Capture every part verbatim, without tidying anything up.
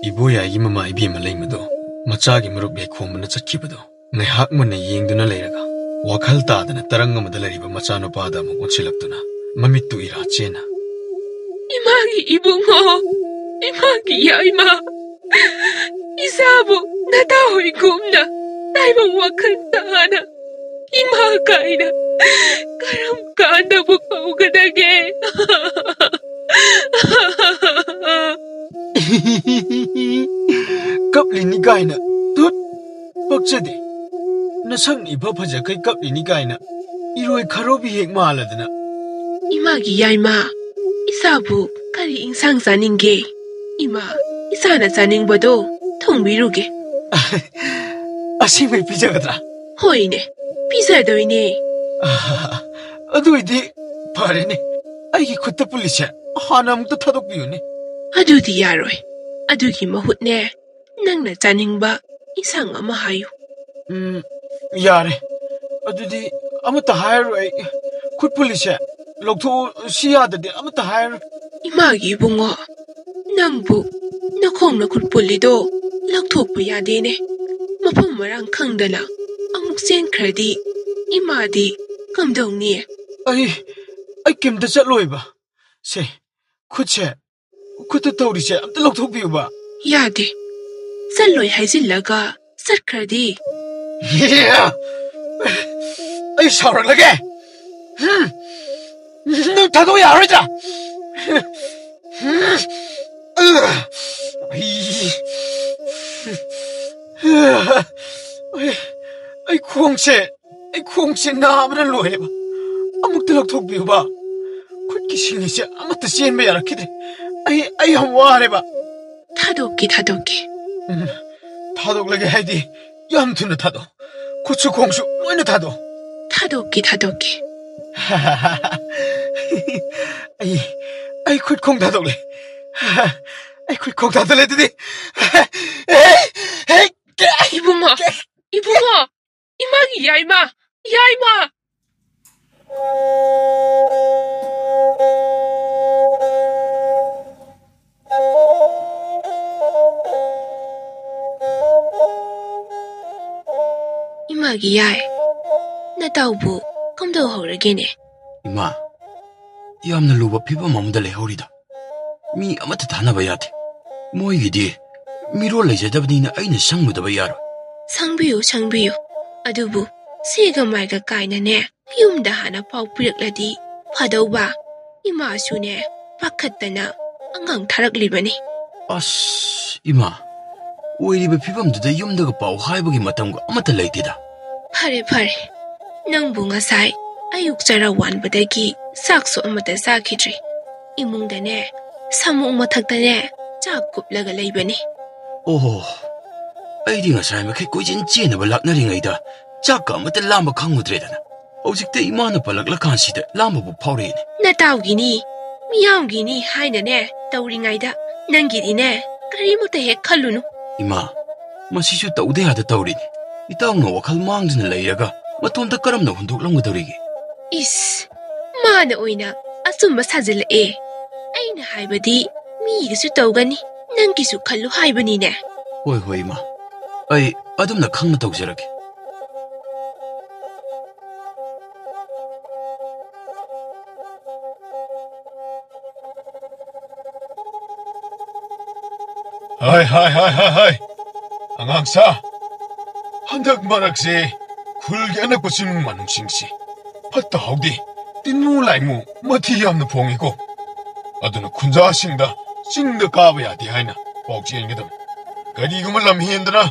ꯏꯕꯣꯌꯥꯏꯒꯤ ꯃꯃꯥ ꯏꯕꯦꯝꯃ ꯂꯩꯃꯗꯣ ꯃꯆꯥꯒꯤ ꯃꯔꯨꯞ ꯌꯥꯏꯈꯣꯝꯕꯅ ꯆꯠꯈꯤꯕꯗꯣ ꯉꯥꯏꯍꯥꯛ ꯃꯨꯟꯅ ꯌꯦꯡꯗꯨꯅ ꯂꯩꯔꯒ, ꯋꯥꯈꯜ ꯇꯥꯗꯅ ꯇꯔꯪ ꯑꯃꯗ ꯂꯩꯔꯤꯕ ꯃꯆꯥꯅꯨꯄꯥꯗ ꯑꯃꯨꯛ ꯑꯣꯟꯁꯤꯜꯂꯛꯇꯨꯅ, ꯃꯃꯤꯠꯇꯨ ꯏꯔꯥ ꯆꯦꯟꯅ, "ꯏꯃꯥꯒꯤ ꯏꯕꯨꯡꯉꯣ, ꯏꯃꯥꯒꯤ ꯌꯥꯏꯃ, ꯏꯆꯥꯕꯨ ꯅꯇꯥ ꯍꯣꯏꯒꯨꯝꯅ ꯇꯥꯏꯕꯪ ꯋꯥꯈꯜ ꯇꯥꯅ ꯏꯃꯥ ꯀꯥꯏꯅ ꯀꯔꯝ ꯀꯥꯟꯗꯕꯨ ꯀꯧꯒꯗꯒꯦ?" "ꯀꯞꯂꯤꯅꯤ ꯀꯥꯏꯅ, ꯇꯨꯠ, ꯄꯛꯆꯗꯦ꯫ ꯅꯁꯛ ꯏꯐ ꯐꯖꯈꯩ ꯀꯞꯂꯤꯅꯤ ꯀꯥꯏꯅ ꯏꯔꯣꯏ ꯈꯔꯧꯕꯤ ꯍꯦꯛ ꯃꯥꯜꯂꯗꯅ꯫" "ꯏꯃꯥꯒꯤ ꯌꯥꯏꯃ, ꯏꯆꯥꯕꯨ ꯀꯔꯤ ꯏꯟꯁꯥꯡ ꯆꯥꯅꯤꯡꯒꯦ? ꯏꯃꯥ, ꯏꯆꯥꯅ ꯆꯥꯅꯤꯡꯕꯗꯣ ꯊꯣꯡꯕꯤꯔꯨꯒꯦ꯫" "ꯑꯁꯦꯡꯕꯩ ꯄꯤꯖꯒꯗ꯭ꯔꯥ?" "ꯍꯣꯏꯅꯦ, ꯄꯤꯖꯗꯣꯏꯅꯦ꯫" "ꯑꯥ, ꯑꯗꯨ ꯑꯣꯏꯗꯤ ꯐꯔꯦꯅꯦ꯫ ꯑꯩꯒꯤ ꯈꯨꯠꯇ ꯄꯨꯜꯂꯤꯁꯦ ꯍꯥꯟꯅ ꯑꯃꯨꯛꯇ ꯊꯥꯗꯣꯛꯄꯤꯌꯨꯅꯦ꯫" "ꯑꯗꯨꯗꯤ ꯌꯥꯔꯣꯏ꯫ ꯑꯗꯨꯒꯤ ꯃꯍꯨꯠꯅꯦ, ꯅꯪꯅ ꯆꯥꯅꯤꯡꯕ ꯏꯟꯁꯥꯡ ꯑꯃ ꯍꯥꯏꯌꯨ꯫" "ꯎꯝ, ꯌꯥꯔꯦ꯫ ꯑꯗꯨꯗꯤ ꯑꯃꯠꯇ ꯍꯥꯏꯔꯔꯣꯏ ꯑꯩ꯫ ꯈꯨꯠ ꯄꯨꯜꯂꯤꯁꯦ ꯂꯧꯊꯣꯛꯎ, ꯁꯤ ꯌꯥꯗꯗꯤ ꯑꯃꯠꯇ ꯍꯥꯏꯔꯔꯣꯏ꯫" "ꯏꯃꯥꯒꯤ ꯏꯕꯨꯡꯉꯣ, ꯅꯪꯕꯨ ꯅꯈꯣꯡꯅ ꯈꯨꯠ ꯄꯨꯜꯂꯤꯗꯣ ꯂꯧꯊꯣꯛꯄ ꯌꯥꯗꯦꯅꯦ꯫ ꯃꯐꯝ ꯃꯔꯥꯡ ꯈꯪꯗꯅ ꯑꯃꯨꯛ ꯆꯦꯟꯈ꯭ꯔꯗꯤ ꯏꯃꯥꯗꯤ ꯀꯝꯗꯧꯅꯤ?" "ꯑꯩ, ꯑꯩ ꯀꯩꯝꯇ ꯆꯠꯂꯣꯏꯕ꯫ ꯁꯦ, ꯈꯨꯠꯁꯦ, ꯈꯨꯠꯇ ꯇꯧꯔꯤꯁꯦ ꯑꯝꯇ ꯂꯧꯊꯣꯛꯄꯤꯌꯨꯕ꯫" "ꯌꯥꯗꯦ꯫ ꯆꯠꯂꯣꯏ ꯍꯥꯏꯖꯤꯜꯂꯒ ꯆꯠꯈ꯭ꯔꯗꯤ?" "ꯑꯩ ꯁꯥꯎꯔꯛꯂꯒꯦ꯫ ꯍꯝ꯫ ꯅꯪ ꯊꯥꯗꯣꯛ ꯌꯥꯔꯣꯏꯗ꯭ꯔꯥ?" "ꯑꯩ, ꯑꯩ, ꯑꯩ ꯈꯣꯡꯁꯦ, ꯑꯩ ꯈꯣꯡꯁꯦ ꯅꯥꯕꯅ ꯂꯣꯏꯔꯦꯕ꯫ ꯑꯃꯨꯛꯇ ꯂꯧꯊꯣꯛꯄꯤꯌꯨꯕ꯫ ꯈꯨꯠꯀꯤ ꯁꯤꯡꯂꯤꯁꯦ ꯑꯃꯠꯇ ꯆꯦꯟꯕ ꯌꯥꯔꯛꯈꯤꯗ꯭ꯔꯦ꯫ ꯑꯩ, ꯑꯩ ꯌꯥꯝ ꯋꯥꯔꯦꯕ꯫" "ꯊꯥꯗꯣꯛꯀꯦ, ꯊꯥꯗꯣꯛꯀꯦ꯫" "ꯎꯝ, ꯊꯥꯗꯣꯛꯂꯒꯦ ꯍꯥꯏꯗꯤ ꯌꯥꯝ ꯊꯨꯅ ꯊꯥꯗꯣꯛ꯫ ꯈꯨꯠꯁꯨ ꯈꯣꯡꯁꯨ ꯂꯣꯏꯅ ꯊꯥꯗꯣꯛ꯫" "ꯊꯥꯗꯣꯛꯀꯦ, ꯊꯥꯗꯣꯛꯀꯦ꯫" "ꯑꯩ, ꯑꯩ ꯈꯨꯠ ꯈꯣꯡ ꯊꯥꯗꯣꯛꯂꯦ꯫ ꯑꯩ ꯈꯨꯠ ꯈꯣꯡ ꯊꯥꯗꯣꯛꯂꯦ ꯑꯗꯨꯗꯤ꯫ ꯑꯦ, ꯑꯦ, ꯀꯦ-, ꯏꯕꯨꯡꯉꯣ, ꯀꯦ-, ꯏꯕꯨꯡꯉꯣ, ꯏꯃꯥꯒꯤ ꯌꯥꯏꯃ, ꯌꯥꯏꯃ!" ꯌꯥꯏ꯫ ꯅꯇꯥꯎꯕꯨ ꯀꯝꯗꯧꯍꯧꯔꯒꯦꯅꯦ? ꯏꯃꯥ, ꯌꯥꯝꯅ ꯂꯨꯕ ꯐꯤꯕꯝ ꯑꯃꯗ ꯂꯩꯍꯧꯔꯤꯗ꯫ ꯃꯤ ꯑꯃꯠꯇ ꯊꯥꯅꯕ ꯌꯥꯗꯦ꯫ ꯃꯣꯏꯒꯤꯗꯤ ꯃꯤꯔꯣꯜ ꯂꯩꯖꯗꯕꯅꯤꯅ ꯑꯩꯅ ꯁꯪꯉꯨꯗꯕ ꯌꯥꯔꯣꯏ꯫ ꯁꯪꯕꯤꯌꯨ, ꯁꯪꯕꯤꯌꯨ꯫ ꯑꯗꯨꯕꯨ ꯁꯤꯒ ꯃꯥꯏꯒ ꯀꯥꯏꯅꯅꯦ, ꯌꯨꯝꯗ ꯍꯥꯟꯅ ꯄꯥꯎ ꯄꯤꯔꯛꯂꯗꯤ ꯐꯗꯧꯕ꯫ ꯏꯃꯥꯁꯨꯅꯦ, ꯄꯥꯈꯠꯇꯅ ꯑꯉꯥꯡ ꯊꯥꯔꯛꯂꯤꯕꯅꯤ꯫ ꯑꯁ, ꯏꯃꯥ, ꯑꯣꯏꯔꯤꯕ ꯐꯤꯕꯝꯗꯨꯗ ꯌꯨꯝꯗꯒ ꯄꯥꯎ ꯍꯥꯏꯕꯒꯤ ꯃꯇꯝꯒ ꯑꯃꯠꯇ ꯂꯩꯇꯦꯗ꯫ ꯐꯔꯦ, ꯐꯔꯦ꯫ ꯅꯪꯕꯨ ꯉꯁꯥꯏ ꯑꯌꯨꯛ ꯆꯔꯥ ꯋꯥꯟꯕꯗꯒꯤ ꯆꯥꯛꯁꯨ ꯑꯃꯠꯇ ꯆꯥꯈꯤꯗ꯭ꯔꯤ꯫ ꯏꯃꯨꯡꯗꯅꯦ, ꯁꯥꯃꯨꯛ ꯃꯊꯛꯇꯅꯦ, ꯆꯥꯛ ꯀꯨꯞꯂꯒ ꯂꯩꯕꯅꯤ꯫ ꯑꯣꯍꯣ, ꯑꯩꯗꯤ ꯉꯁꯥꯏ ꯃꯈꯩ ꯀꯣꯏꯆꯦꯟ ꯆꯦꯟꯅꯕ ꯂꯥꯛꯅꯔꯤꯉꯩꯗ ꯆꯥꯛꯀ ꯑꯃꯠꯇ ꯂꯥꯝꯕ ꯈꯪꯉꯨꯗ꯭ꯔꯦꯗꯅ꯫ ꯍꯧꯖꯤꯛꯇ ꯏꯃꯥꯅ ꯄꯜꯂꯛꯂꯀꯥꯟꯁꯤꯗ ꯂꯥꯝꯕꯕꯨ ꯐꯥꯎꯔꯛꯑꯦꯅꯦ꯫ ꯅꯇꯥꯎꯒꯤꯅꯤ, ꯃꯤꯌꯥꯝꯒꯤꯅꯤ ꯍꯥꯏꯅꯅꯦ ꯇꯧꯔꯤꯉꯩꯗ ꯅꯪꯒꯤꯗꯤꯅꯦ ꯀꯔꯤꯃꯠꯇ ꯍꯦꯛ ꯈꯜꯂꯨꯅꯨ꯫ ꯏꯃꯥ, ꯃꯁꯤꯁꯨ ꯇꯧꯗ ꯌꯥꯗ ꯇꯧꯔꯤꯅꯤ꯫ ꯏꯇꯥꯎꯅ ꯋꯥꯈꯜ ꯃꯥꯡꯗꯨꯅ ꯂꯩꯔꯒ ꯃꯇꯣꯝꯇ ꯀꯔꯝꯅ ꯍꯨꯟꯗꯣꯛꯂꯝꯒꯗꯧꯔꯤꯒꯦ? ꯏꯁ, ꯃꯥꯅ ꯑꯣꯏꯅ ꯑꯆꯨꯝꯕ ꯁꯥꯖꯤꯜꯂꯛꯑꯦ꯫ ꯑꯩꯅ ꯍꯥꯏꯕꯗꯤ ꯃꯤꯒꯤꯁꯨ ꯇꯧꯒꯅꯤ, ꯅꯪꯒꯤꯁꯨ ꯈꯜꯂꯨ ꯍꯥꯏꯕꯅꯤꯅꯦ꯫ ꯍꯣꯏ, ꯍꯣꯏ, ꯏꯃꯥ꯫ ꯑꯩ ꯑꯗꯨꯝꯅ ꯈꯪꯅ ꯇꯧꯖꯔꯒꯦ꯫ ꯍꯥꯏ, ꯍꯥꯏ, ꯍꯥꯏ, ꯍꯥꯏ, ꯍꯥꯏ꯫ ꯑꯉꯥꯡꯁꯥ, ꯍꯟꯗꯛ ꯃꯔꯛꯁꯦ ꯈꯨꯜꯒꯤ ꯑꯅꯛꯄ ꯆꯤꯡ ꯃꯥꯅꯨꯡꯁꯤꯡꯁꯤ ꯐꯠꯇ ꯍꯥꯎꯗꯦ, ꯇꯤꯟꯃꯨ ꯂꯥꯏꯃꯨ ꯃꯊꯤ ꯌꯥꯝꯅ ꯐꯣꯡꯉꯤꯀꯣ꯫ ꯑꯗꯨꯅ ꯈꯨꯟꯖꯥꯁꯤꯡꯗ ꯆꯤꯡꯗ ꯀꯥꯕ ꯌꯥꯗꯦ ꯍꯥꯏꯅ ꯄꯥꯎ ꯆꯦꯟꯒꯗꯕꯅꯤ꯫ ꯀꯔꯤꯒꯨꯝꯕ ꯂꯝ ꯍꯦꯟꯗꯅ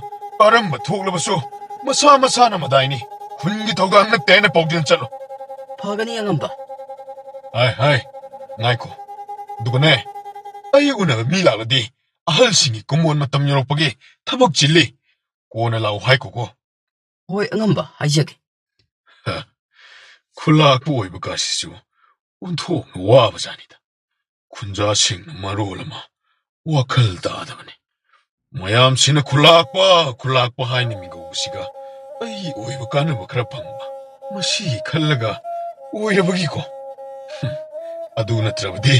ꯑꯔꯝꯕ ꯊꯣꯛꯂꯕꯁꯨ ꯃꯁꯥ ꯃꯁꯥꯅ ꯃꯗꯥꯏꯅꯤ꯫ ꯈꯨꯟꯒꯤ ꯊꯧꯗꯥꯡ ꯅꯠꯇꯦ ꯍꯥꯏꯅ ꯄꯥꯎꯖꯦꯜ ꯆꯠꯂꯣ꯫ ꯐꯒꯅꯤ ꯑꯉꯝꯕ꯫ ꯍꯥꯏ, ꯍꯥꯏ, ꯉꯥꯏꯈꯣ꯫ ꯑꯗꯨꯒꯅꯦ, ꯑꯩ ꯎꯅꯕ ꯃꯤ ꯂꯥꯛꯂꯗꯤ ꯑꯍꯜꯁꯤꯡꯒꯤ ꯀꯨꯝꯑꯣꯟ ꯃꯇꯝ ꯌꯧꯔꯛꯄꯒꯤ ꯊꯕꯛ ꯆꯤꯜꯂꯤ, ꯀꯣꯟꯅ ꯂꯥꯛꯎ ꯍꯥꯏꯈꯣꯀꯣ꯫ ꯍꯣꯏ ꯑꯉꯝꯕ, ꯍꯥꯏꯖꯒꯦ꯫ ꯍ, ꯈꯨꯂꯥꯛꯄ ꯑꯣꯏꯕ ꯀꯥꯁꯤꯁꯨ ꯑꯣꯟꯊꯣꯛꯅ ꯋꯥꯕ ꯖꯥꯠꯅꯤꯗ꯫ ꯈꯨꯟꯖꯥꯁꯤꯡꯅ ꯃꯔꯣꯜ ꯑꯃ ꯋꯥꯈꯜ ꯇꯥꯗꯕꯅꯤ꯫ ꯃꯌꯥꯝꯁꯤꯅ ꯈꯨꯂꯥꯛꯄ, ꯈꯨꯂꯥꯛꯄ ꯍꯥꯏꯅ ꯃꯤꯒꯧꯕꯁꯤꯒ ꯑꯩ ꯑꯣꯏꯕ ꯀꯥꯟꯅꯕ ꯈꯔ ꯐꯪꯕ, ꯃꯁꯤ ꯈꯜꯂꯒ ꯑꯣꯏꯔꯕꯒꯤꯀꯣ꯫ ꯍꯨꯝ, ꯑꯗꯨ ꯅꯠꯇ꯭ꯔꯕꯗꯤ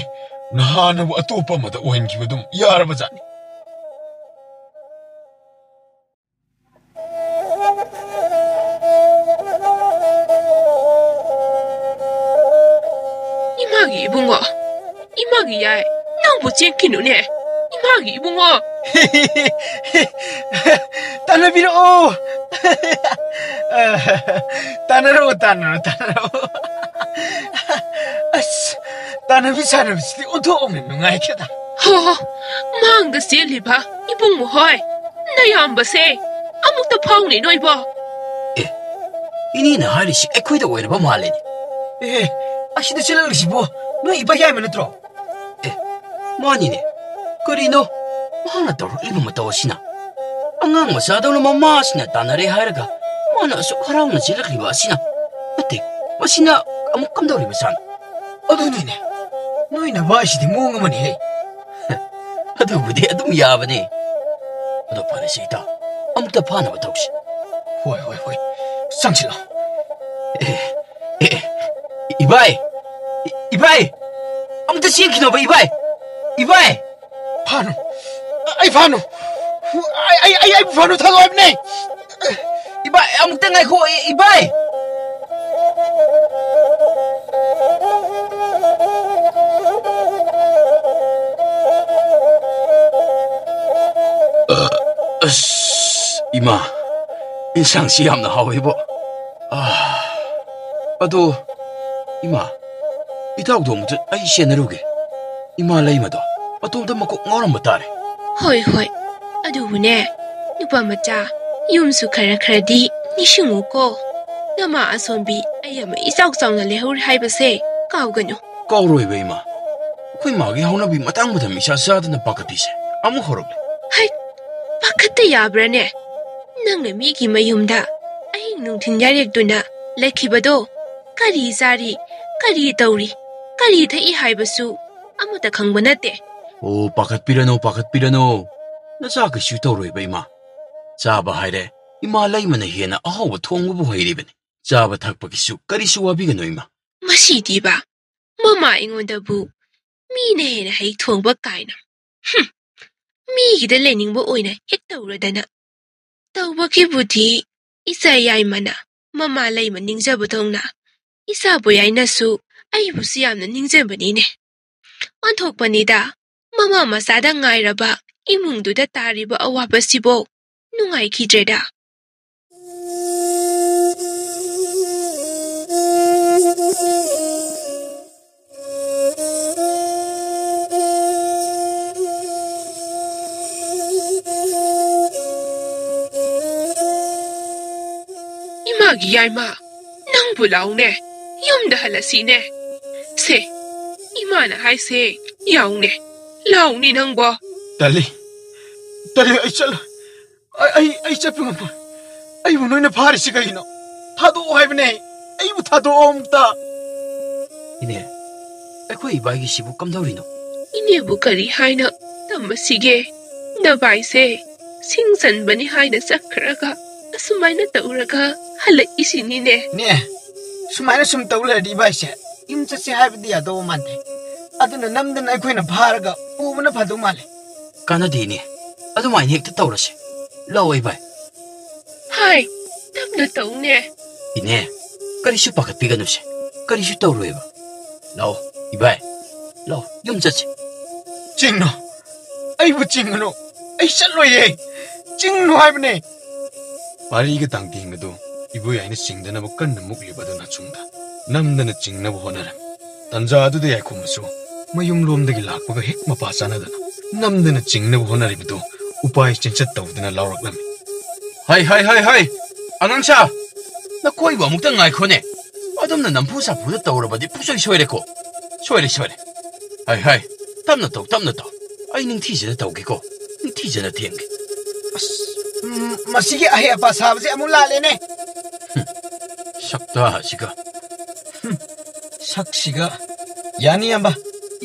ꯅꯍꯥꯟꯅꯕꯨ ꯑꯇꯣꯞꯄ ꯑꯃꯗ ꯑꯣꯏꯍꯟꯈꯤꯕ ꯑꯗꯨꯝ ꯌꯥꯔꯕ ꯖꯥꯠꯅꯤ꯫ ꯏꯕꯨꯡꯉꯣ, ꯏꯃꯥꯒꯤ ꯌꯥꯏ, ꯅꯪꯕꯨ ꯆꯦꯟꯈꯤꯅꯨꯅꯦ, ꯏꯃꯥꯒꯤ ꯏꯕꯨꯡꯉꯣ꯫ ꯇꯥꯟꯅꯕꯤꯔꯛꯑꯣ꯫ ꯇꯥꯟꯅꯔꯛꯑꯣ, ꯇꯥꯟꯅꯔꯣ, ꯇꯥꯟꯅꯔꯛꯑꯣ꯫ ꯑꯁ, ꯇꯥꯟꯅꯕꯤ ꯁꯥꯟꯅꯕꯁꯤꯗꯤ ꯑꯣꯟꯊꯣꯛꯅ ꯅꯨꯡꯉꯥꯏꯈ꯭ꯔꯦꯗ꯫ ꯍꯣ, ꯃꯥꯡꯗ ꯆꯦꯜꯂꯤꯕ ꯏꯕꯨꯡꯉꯣ ꯍꯣꯏ, ꯅꯌꯥꯝꯕꯁꯦ ꯑꯃꯨꯛꯇ ꯐꯥꯎꯅꯦ ꯅꯣꯏꯕꯣ꯫ ꯏꯅꯦꯅ ꯍꯥꯏꯔꯤꯁꯤ ꯑꯩꯈꯣꯏꯗ ꯑꯣꯏꯔꯕ ꯃꯥꯜꯂꯦꯅꯦ꯫ ꯑꯦ, ꯑꯁꯤꯗ ꯆꯦꯜꯂꯛꯂꯤꯁꯤꯕꯣ ꯅꯣꯏ ꯏꯕꯥ ꯌꯥꯏꯃ ꯅꯠꯇ꯭ꯔꯣ? ꯃꯥꯅꯤꯅꯦ꯫ ꯀꯔꯤꯅꯣ ꯃꯍꯥꯛꯅ ꯇꯧꯔꯛꯂꯤꯕ ꯃꯇꯧ ꯑꯁꯤꯅ? ꯑꯉꯥꯡ ꯃꯆꯥꯗꯧꯅ ꯃꯃꯥꯁꯤꯅ ꯇꯥꯟꯅꯔꯦ ꯍꯥꯏꯔꯒ ꯃꯥꯅ ꯑꯁꯨꯛ ꯍꯔꯥꯎꯅ ꯆꯦꯜꯂꯛꯂꯤꯕ ꯑꯁꯤꯅ? ꯅꯠꯇꯦ, ꯃꯁꯤꯅ ꯑꯃꯨꯛ ꯀꯝꯗꯧꯔꯤꯕ ꯖꯥꯠꯅꯣ? ꯑꯗꯨꯅꯤꯅꯦ, ꯅꯣꯏ ꯅꯕꯥꯏꯁꯤꯗꯤ ꯃꯑꯣꯡ ꯑꯃꯅꯤꯍꯦ꯫ ꯑꯗꯨꯕꯨꯗꯤ ꯑꯗꯨꯝ ꯌꯥꯕꯅꯦ꯫ ꯑꯗꯣ ꯐꯔꯦꯁꯦ ꯏꯇꯥꯎ, ꯑꯃꯨꯛꯇ ꯐꯥꯅꯕ ꯇꯧꯁꯤ꯫ ꯍꯣꯏ, ꯍꯣꯏ, ꯍꯣꯏ, ꯆꯪꯁꯤꯜꯂꯣ꯫ ꯑꯦ, ꯑꯦ, ꯏꯕꯥꯏ! ꯏ-, ꯏꯕꯥꯏ! ꯑꯃꯨꯛꯇ ꯆꯦꯟꯈꯤꯅꯣꯕ, ꯏꯕꯥꯏ! ꯏꯕꯥꯏ! ꯐꯥꯅꯨ, ꯑꯩ ꯐꯥꯅꯨ, ꯑꯩ, ꯑꯩ, ꯑꯩ, ꯑꯩꯕꯨ ꯐꯥꯅꯨ, ꯊꯥꯗꯣꯛꯑꯣ ꯍꯥꯏꯕꯅꯦ꯫ ꯏꯕꯥꯏ, ꯑꯃꯨꯛꯇ ꯉꯥꯏꯈꯣ, ꯏ-, ꯏꯕꯥꯏ! ꯑꯁ, ꯏꯃꯥ, ꯏꯟꯁꯥꯡꯁꯤ ꯌꯥꯝꯅ ꯍꯥꯎꯋꯤꯕꯣ꯫ ꯑꯥ, ꯑꯗꯣ, ꯏꯃꯥ, ꯏꯇꯥꯎꯗꯣ ꯑꯃꯨꯛꯇ ꯑꯩ ꯆꯦꯟꯅꯔꯨꯒꯦ꯫ ꯏꯃꯥ ꯂꯩꯃꯗꯣ ꯃꯇꯣꯝꯇ ꯃꯀꯣꯛ ꯉꯥꯎꯔꯝꯕ ꯇꯥꯔꯦ꯫ ꯍꯣꯏ, ꯍꯣꯏ꯫ ꯑꯗꯨꯕꯨꯅꯦ, ꯅꯨꯄꯥ ꯃꯆꯥ, ꯌꯨꯝꯁꯨ ꯈꯔ ꯈꯔꯗꯤ ꯅꯤꯡꯁꯤꯡꯉꯨꯀꯣ꯫ ꯅꯃꯥ ꯑꯁꯣꯝꯕꯤ ꯑꯩ ꯑꯃ ꯏꯆꯥꯎ ꯆꯥꯎꯅ ꯂꯩꯍꯧꯔꯦ ꯍꯥꯏꯕꯁꯦ ꯀꯥꯎꯒꯅꯨ꯫ ꯀꯥꯎꯔꯣꯏꯕ ꯏꯃꯥ꯫ ꯑꯩꯈꯣꯏ ꯃꯥꯒꯤ ꯍꯧꯅꯕꯤ ꯃꯇꯥꯡ ꯃꯇꯝ ꯏꯆꯥ ꯆꯥꯗꯅ ꯄꯥꯈꯠꯄꯤꯁꯦ ꯑꯃꯨꯛ ꯍꯧꯔꯛꯂꯦ꯫ ꯍꯩ, ꯄꯥꯈꯠꯇ ꯌꯥꯕ꯭ꯔꯥꯅꯦ? ꯅꯪꯅ ꯃꯤꯒꯤ ꯃꯌꯨꯝꯗ ꯑꯍꯤꯡ ꯅꯨꯡꯊꯤꯟ ꯌꯥꯔꯦꯛꯇꯨꯅ ꯂꯩꯈꯤꯕꯗꯣ ꯀꯔꯤ ꯆꯥꯔꯤ, ꯀꯔꯤ ꯇꯧꯔꯤ, ꯀꯔꯤ ꯊꯛꯏ ꯍꯥꯏꯕꯁꯨ ꯑꯃꯠꯇ ꯈꯪꯕ ꯅꯠꯇꯦ꯫ ꯑꯣ, ꯄꯥꯈꯠꯄꯤꯔꯅꯨ, ꯄꯥꯈꯠꯄꯤꯔꯅꯨ꯫ ꯅꯆꯥ ꯀꯩꯁꯨ ꯇꯧꯔꯣꯏꯕ ꯏꯃꯥ꯫ ꯆꯥꯕ ꯍꯥꯏꯔꯦ, ꯏꯃꯥ ꯂꯩꯃꯅ ꯍꯦꯟꯅ ꯑꯍꯥꯎꯕ ꯊꯣꯡꯕꯕꯨ ꯍꯩꯔꯤꯕꯅꯤ꯫ ꯆꯥꯕ ꯊꯛꯄꯒꯤꯁꯨ ꯀꯔꯤꯁꯨ ꯋꯥꯕꯤꯒꯅꯨ ꯏꯃꯥ꯫ ꯃꯁꯤꯗꯤꯕ, ꯃꯃꯥ ꯑꯩꯉꯣꯟꯗꯕꯨ ꯃꯤꯅ ꯍꯦꯟꯅ ꯍꯩ ꯊꯣꯡꯕ ꯀꯥꯏꯅ꯫ ꯍꯨꯝ, ꯃꯤꯒꯤꯗ ꯂꯩꯅꯤꯡꯕ ꯑꯣꯏꯅ ꯍꯦꯛ ꯇꯧꯔꯗꯅ꯫ ꯇꯧꯕꯒꯤꯕꯨꯗꯤ ꯏꯆꯥ ꯌꯥꯏꯃꯅ ꯃꯃꯥ ꯂꯩꯃ ꯅꯤꯡꯖꯕꯗꯧꯅ ꯏꯆꯥꯕꯨ ꯌꯥꯏꯅꯁꯨ ꯑꯩꯕꯨꯁꯨ ꯌꯥꯝꯅ ꯅꯤꯡꯁꯤꯡꯕꯅꯤꯅꯦ꯫ ꯑꯣꯟꯊꯣꯛꯄꯅꯤꯗ, ꯃꯃꯥ ꯃꯆꯥꯗ ꯉꯥꯏꯔꯕ ꯏꯃꯨꯡꯗꯨꯗ ꯇꯥꯔꯤꯕ ꯑꯋꯥꯕꯁꯤꯕꯨ ꯅꯨꯡꯉꯥꯏꯈꯤꯗ꯭ꯔꯦꯗ꯫ ꯏꯃꯥꯒꯤ ꯌꯥꯏꯃ, ꯅꯪꯕꯨ ꯂꯥꯎꯅꯦ, ꯌꯨꯝꯗ ꯍꯜꯂꯁꯤꯅꯦ꯫ ꯁꯦ, ꯏꯃꯥꯅ ꯍꯥꯏꯁꯦ ꯌꯥꯎꯅꯦ, ꯂꯥꯎꯅꯦ ꯅꯪꯕꯣ꯫ ꯇꯜꯂꯤ, ꯇꯜꯂꯤ, ꯑꯩ ꯆꯠꯂꯣꯏ꯫ ꯑꯩ, ꯑꯩ, ꯑꯩ ꯆꯠꯄ ꯉꯝꯃꯣꯏ꯫ ꯑꯩꯕꯨ ꯅꯣꯏꯅ ꯐꯥꯔꯤꯁꯤ ꯀꯩꯒꯤꯅꯣ? ꯊꯥꯗꯣꯛꯑꯣ ꯍꯥꯏꯕꯅꯦ꯫ ꯑꯩꯕꯨ ꯊꯥꯗꯣꯛꯑꯣ ꯑꯝꯇ꯫ ꯏꯅꯦ, ꯑꯩꯈꯣꯏ ꯏꯕꯥꯏꯒꯤꯁꯤꯕꯨ ꯀꯝꯗꯧꯔꯤꯅꯣ? ꯏꯅꯦꯕꯨ ꯀꯔꯤ ꯍꯥꯏꯅ ꯇꯝꯃꯁꯤꯒꯦ? ꯅꯕꯥꯏꯁꯦ ꯁꯤꯡ ꯆꯟꯕꯅꯤ ꯍꯥꯏꯅ ꯆꯠꯈ꯭ꯔꯒ ꯑꯁꯨꯃꯥꯏꯅ ꯇꯧꯔꯒ ꯍꯜꯂꯛꯏꯁꯤꯅꯤꯅꯦ꯫ ꯅꯦ, ꯁꯨꯃꯥꯏꯅ ꯁꯨꯝ ꯇꯧ ꯂꯩꯔꯗꯤ ꯏꯕꯥꯏꯁꯦ ꯌꯨꯝ ꯆꯠꯁꯦ ꯍꯥꯏꯕꯗꯤ ꯌꯥꯗꯧꯕ ꯃꯥꯟꯗꯦ꯫ ꯑꯗꯨꯅ ꯅꯝꯗꯅ ꯑꯩꯈꯣꯏꯅ ꯐꯥꯔꯒ ꯄꯨꯕꯅ ꯐꯗꯧ ꯃꯥꯜꯂꯦ꯫ ꯀꯥꯟꯅꯗꯦ ꯏꯅꯦ, ꯑꯗꯨꯃꯥꯏꯅ ꯍꯦꯛꯇ ꯇꯧꯔꯁꯦ꯫ ꯂꯥꯛꯑꯣ ꯏꯕꯥꯏ꯫ ꯍꯥꯏ, ꯇꯞꯅ ꯇꯧꯅꯦ꯫ ꯏꯅꯦ, ꯀꯔꯤꯁꯨ ꯄꯥꯈꯠꯄꯤꯒꯅꯨꯁꯦ, ꯀꯔꯤꯁꯨ ꯇꯧꯔꯣꯏꯕ꯫ ꯂꯥꯛꯑꯣ ꯏꯕꯥꯏ, ꯂꯥꯛꯑꯣ, ꯌꯨꯝ ꯆꯠꯁꯦ꯫ ꯆꯤꯡꯅꯣ, ꯑꯩꯕꯨ ꯆꯤꯡꯒꯅꯨ, ꯑꯩ ꯆꯠꯂꯣꯏꯌꯦ꯫ ꯆꯤꯡꯅꯨ ꯍꯥꯏꯕꯅꯦ꯫ ꯄꯥꯔꯤꯒ ꯇꯥꯡꯇꯦꯡꯒꯗꯨ ꯏꯕꯣꯌꯥꯏꯅ ꯆꯤꯡꯗꯅꯕ ꯀꯟꯅ ꯃꯨꯛꯂꯤꯕ ꯑꯗꯨ ꯅꯥꯆꯨꯡꯗ ꯅꯝꯗꯅ ꯆꯤꯡꯅꯕ ꯍꯣꯠꯅꯔꯝꯃꯤ꯫ ꯇꯟꯖꯥ ꯑꯗꯨꯗ ꯌꯥꯏꯈꯣꯝꯕꯁꯨ ꯃꯌꯨꯝꯂꯣꯝꯗꯒꯤ ꯂꯥꯛꯄꯒ ꯍꯦꯛ ꯃꯄꯥ ꯆꯥꯅꯗꯅ ꯅꯝꯗꯅ ꯆꯤꯡꯅꯕ ꯍꯣꯠꯅꯔꯤꯕꯗꯨ ꯎꯄꯥꯏ ꯆꯤꯟꯆꯠ ꯇꯧꯗꯅ ꯂꯥꯎꯔꯛꯂꯝꯃꯤ꯫ ꯍꯩ, ꯍꯩ, ꯍꯩ, ꯍꯩ! ꯑꯉꯥꯡꯁꯥ, ꯅꯈꯣꯏꯕꯨ ꯑꯃꯨꯛꯇ ꯉꯥꯏꯈꯣꯅꯦ꯫ ꯑꯗꯨꯝꯅ ꯅꯝꯐꯨ ꯁꯥꯐꯨꯗ ꯇꯧꯔꯕꯗꯤ ꯄꯨꯡꯁꯣꯏ ꯁꯣꯏꯔꯦꯀꯣ꯫ ꯁꯣꯏꯔꯦ, ꯁꯣꯏꯔꯦ꯫ ꯍꯩ, ꯍꯩ, ꯇꯞꯅ ꯇꯧ, ꯇꯞꯅ ꯇꯧ꯫ ꯑꯩ ꯅꯤꯡꯊꯤꯖꯅ ꯇꯧꯒꯦꯀꯣ꯫ ꯅꯤꯡꯊꯤꯖꯅ ꯊꯦꯝꯒꯦ꯫ ꯑꯁ, ꯎꯝ, ꯃꯁꯤꯒꯤ ꯑꯍꯩ ꯑꯄꯥ ꯁꯥꯕꯁꯦ ꯑꯃꯨꯛ ꯂꯥꯜꯂꯦꯅꯦ꯫ ꯍꯨꯝ, ꯁꯛꯇꯥꯁꯤꯒ꯫ ꯍꯨꯝ, ꯁꯛꯁꯤꯒ꯫ ꯌꯥꯅꯤ, ꯏꯌꯥꯝꯕ꯫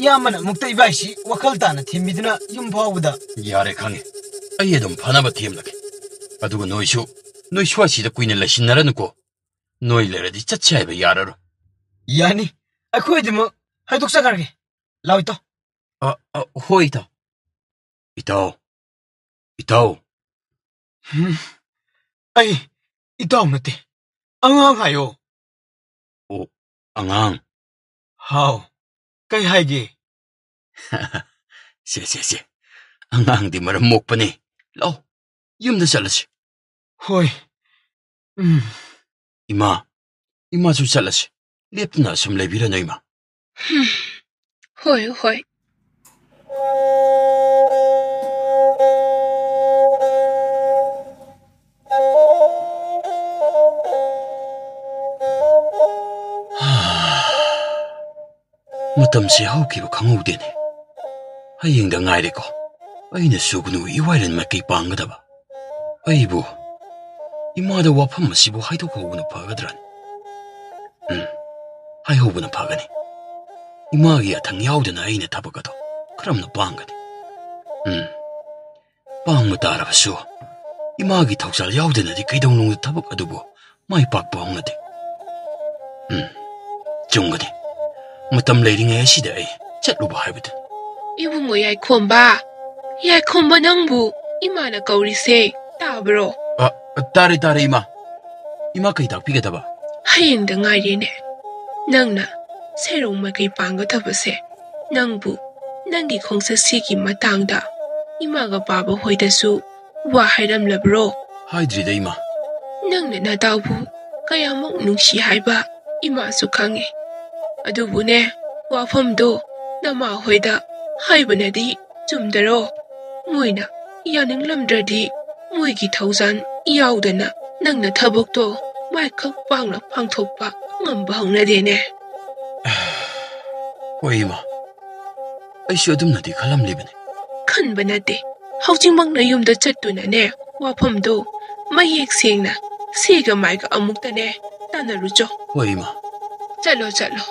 ꯏꯌꯥꯝꯕꯅ ꯑꯃꯨꯛꯇ ꯏꯕꯥꯏꯁꯤ ꯋꯥꯈꯜ ꯇꯥꯅ ꯊꯦꯝꯕꯤꯗꯨꯅ ꯌꯨꯝ ꯐꯥꯎꯕꯗ꯫ ꯌꯥꯔꯦ, ꯈꯪꯉꯦ꯫ ꯑꯩ ꯑꯗꯨꯝ ꯐꯅꯕ ꯊꯦꯝꯂꯒꯦ꯫ ꯑꯗꯨꯒ ꯅꯣꯏꯁꯨ, ꯅꯣꯏ ꯁ꯭ꯋꯥꯏꯁꯤꯗ ꯀꯨꯏꯅ ꯂꯩꯁꯤꯟꯅꯔꯅꯨꯀꯣ꯫ ꯅꯣꯏ ꯂꯩꯔꯗꯤ ꯆꯠꯁꯦ ꯍꯥꯏꯕ ꯌꯥꯔꯔꯣꯏ꯫ ꯌꯥꯅꯤ, ꯑꯩꯈꯣꯏ ꯑꯗꯨꯃꯛ ꯍꯥꯏꯗꯣꯛꯆꯈ꯭ꯔꯒꯦ꯫ ꯂꯥꯛꯑꯣ, ꯏꯇꯥꯎ꯫ ꯑ, ꯑ, ꯍꯣꯏ, ꯏꯇꯥꯎ꯫ ꯏꯇꯥꯎ꯫ ꯏꯇꯥꯎ꯫ ꯍꯨꯝ꯫ ꯑꯩ ꯏꯇꯥꯎ ꯅꯠꯇꯦ꯫ ꯑꯉꯥꯡ ꯍꯥꯏꯌꯣ꯫ ꯑꯣ, ꯑꯉꯥꯡ꯫ ꯍꯥꯎ, ꯀꯩ ꯍꯥꯏꯒꯦ? ꯁꯦ, ꯁꯦ, ꯁꯦ꯫ ꯑꯉꯥꯡꯗꯤ ꯃꯔꯝ ꯃꯣꯛꯄꯅꯤ꯫ ꯂꯥꯛꯑꯣ, ꯌꯨꯝꯗ ꯆꯠꯂꯁꯤ꯫ ꯍꯣꯏ꯫ ꯎꯝ꯫ ꯏꯃꯥ, ꯏꯃꯥꯁꯨ ꯆꯠꯂꯁꯤ꯫ ꯂꯦꯞꯇꯨꯅ ꯑꯁꯨꯝ ꯂꯩꯕꯤꯔꯅꯨ, ꯏꯃꯥ꯫ ꯍꯨꯝ꯫ ꯍꯣꯏ, ꯍꯣꯏ꯫ ꯃꯇꯝꯁꯤ ꯍꯧꯈꯤꯕ ꯈꯪꯍꯧꯗꯦꯅꯦ꯫ ꯍꯌꯦꯡꯗ ꯉꯥꯏꯔꯦꯀꯣ ꯑꯩꯅ ꯁꯨꯒꯅꯨ ꯏꯋꯥꯏꯔꯟ ꯃꯥꯏꯀꯩ ꯄꯥꯡꯒꯗꯕ꯫ ꯑꯩꯕꯨ ꯏꯃꯥꯗ ꯋꯥꯐꯝ ꯑꯁꯤꯕꯨ ꯍꯥꯏꯗꯣꯛꯍꯧꯕꯅ ꯐꯒꯗ꯭ꯔꯅꯤ? ꯎꯝ, ꯍꯥꯏꯍꯧꯕꯅ ꯐꯒꯅꯤ꯫ ꯏꯃꯥꯒꯤ ꯌꯥꯊꯪ ꯌꯥꯎꯗꯅ ꯑꯩꯅ ꯊꯕꯛ ꯑꯗꯣ ꯀꯔꯝꯅ ꯄꯥꯡꯒꯅꯤ? ꯎꯝ, ꯄꯥꯡꯕ ꯇꯥꯔꯕꯁꯨ ꯏꯃꯥꯒꯤ ꯊꯧꯖꯥꯜ ꯌꯥꯎꯗꯅꯗꯤ ꯀꯩꯗꯧꯅꯨꯡꯗ ꯊꯕꯛ ꯑꯗꯨꯕꯨ ꯃꯥꯏ ꯄꯥꯛꯄ ꯍꯧꯅꯗꯦ꯫ ꯎꯝ, ꯆꯨꯝꯒꯅꯤ꯫ ꯃꯇꯝ ꯂꯩꯔꯤꯉꯩ ꯑꯁꯤꯗ ꯑꯩ ꯆꯠꯂꯨꯕ ꯍꯥꯏꯕꯗꯨ꯫ ꯏꯕꯨꯡꯉꯣ ꯌꯥꯏꯈꯣꯝꯕ, ꯌꯥꯏꯈꯣꯝꯕ, ꯅꯪꯕꯨ ꯏꯃꯥꯅ ꯀꯧꯔꯤꯁꯦ ꯇꯥꯕ꯭ꯔꯣ? ꯑ, ꯇꯥꯔꯦ, ꯇꯥꯔꯦ, ꯏꯃꯥ꯫ ꯏꯃꯥ ꯀꯩ ꯇꯥꯛꯄꯤꯒꯗꯕ? ꯍꯌꯦꯡꯗ ꯉꯥꯏꯔꯦꯅꯦ꯫ ꯅꯪꯅ ꯁꯦꯔꯧ ꯃꯥꯏꯀꯩ ꯄꯥꯡꯒꯗꯕꯁꯦ ꯅꯪꯕꯨ ꯅꯪꯒꯤ ꯈꯣꯡꯆꯠꯁꯤꯒꯤ ꯃꯇꯥꯡꯗ ꯏꯃꯥꯒ ꯄꯥꯕ ꯍꯣꯏꯗꯁꯨ ꯋꯥ ꯍꯥꯏꯔꯝꯂꯕ꯭ꯔꯣ? ꯍꯥꯏꯗ꯭ꯔꯤꯗ, ꯏꯃꯥ꯫ ꯅꯪꯅ ꯅꯇꯥꯎꯕꯨ ꯀꯌꯥꯃꯨꯛ ꯅꯨꯡꯁꯤ ꯍꯥꯏꯕ ꯏꯃꯥꯁꯨ ꯈꯪꯉꯤ꯫ ꯑꯗꯨꯕꯨꯅꯦ, ꯋꯥꯐꯝꯗꯣ ꯅꯃꯥ ꯍꯣꯏꯗ ꯍꯥꯏꯕꯅꯗꯤ ꯆꯨꯝꯗꯔꯣ? ꯃꯣꯏꯅ ꯌꯥꯅꯤꯡꯂꯝꯗ꯭ꯔꯗꯤ ꯃꯣꯏꯒꯤ ꯊꯧꯖꯥꯟ ꯌꯥꯎꯗꯅ ꯅꯪꯅ ꯊꯕꯛꯇꯣ ꯃꯥꯏꯈꯛ ꯄꯥꯛꯅ ꯄꯥꯡꯊꯣꯛꯄ ꯉꯝꯕ ꯍꯧꯅꯗꯦꯅꯦ꯫ ꯍꯣꯏ, ꯏꯃꯥ꯫ ꯑꯩꯁꯨ ꯑꯗꯨꯝꯅꯗꯤ ꯈꯜꯂꯝꯂꯤꯕꯅꯤ꯫ ꯈꯟꯕ ꯅꯠꯇꯦ꯫ ꯍꯧꯖꯤꯛꯃꯛꯅ ꯌꯨꯝꯗ ꯆꯠꯇꯨꯅꯅꯦ, ꯋꯥꯐꯝꯗꯣ ꯃꯌꯦꯛ ꯁꯦꯡꯅ ꯁꯤꯒ ꯃꯥꯏꯒ ꯑꯃꯨꯛꯇꯅꯦ ꯇꯥꯟꯅꯔꯨꯆꯣ꯫ ꯍꯣꯏ, ꯏꯃꯥ꯫ ꯆꯠꯂꯣ, ꯆꯠꯂꯣ꯫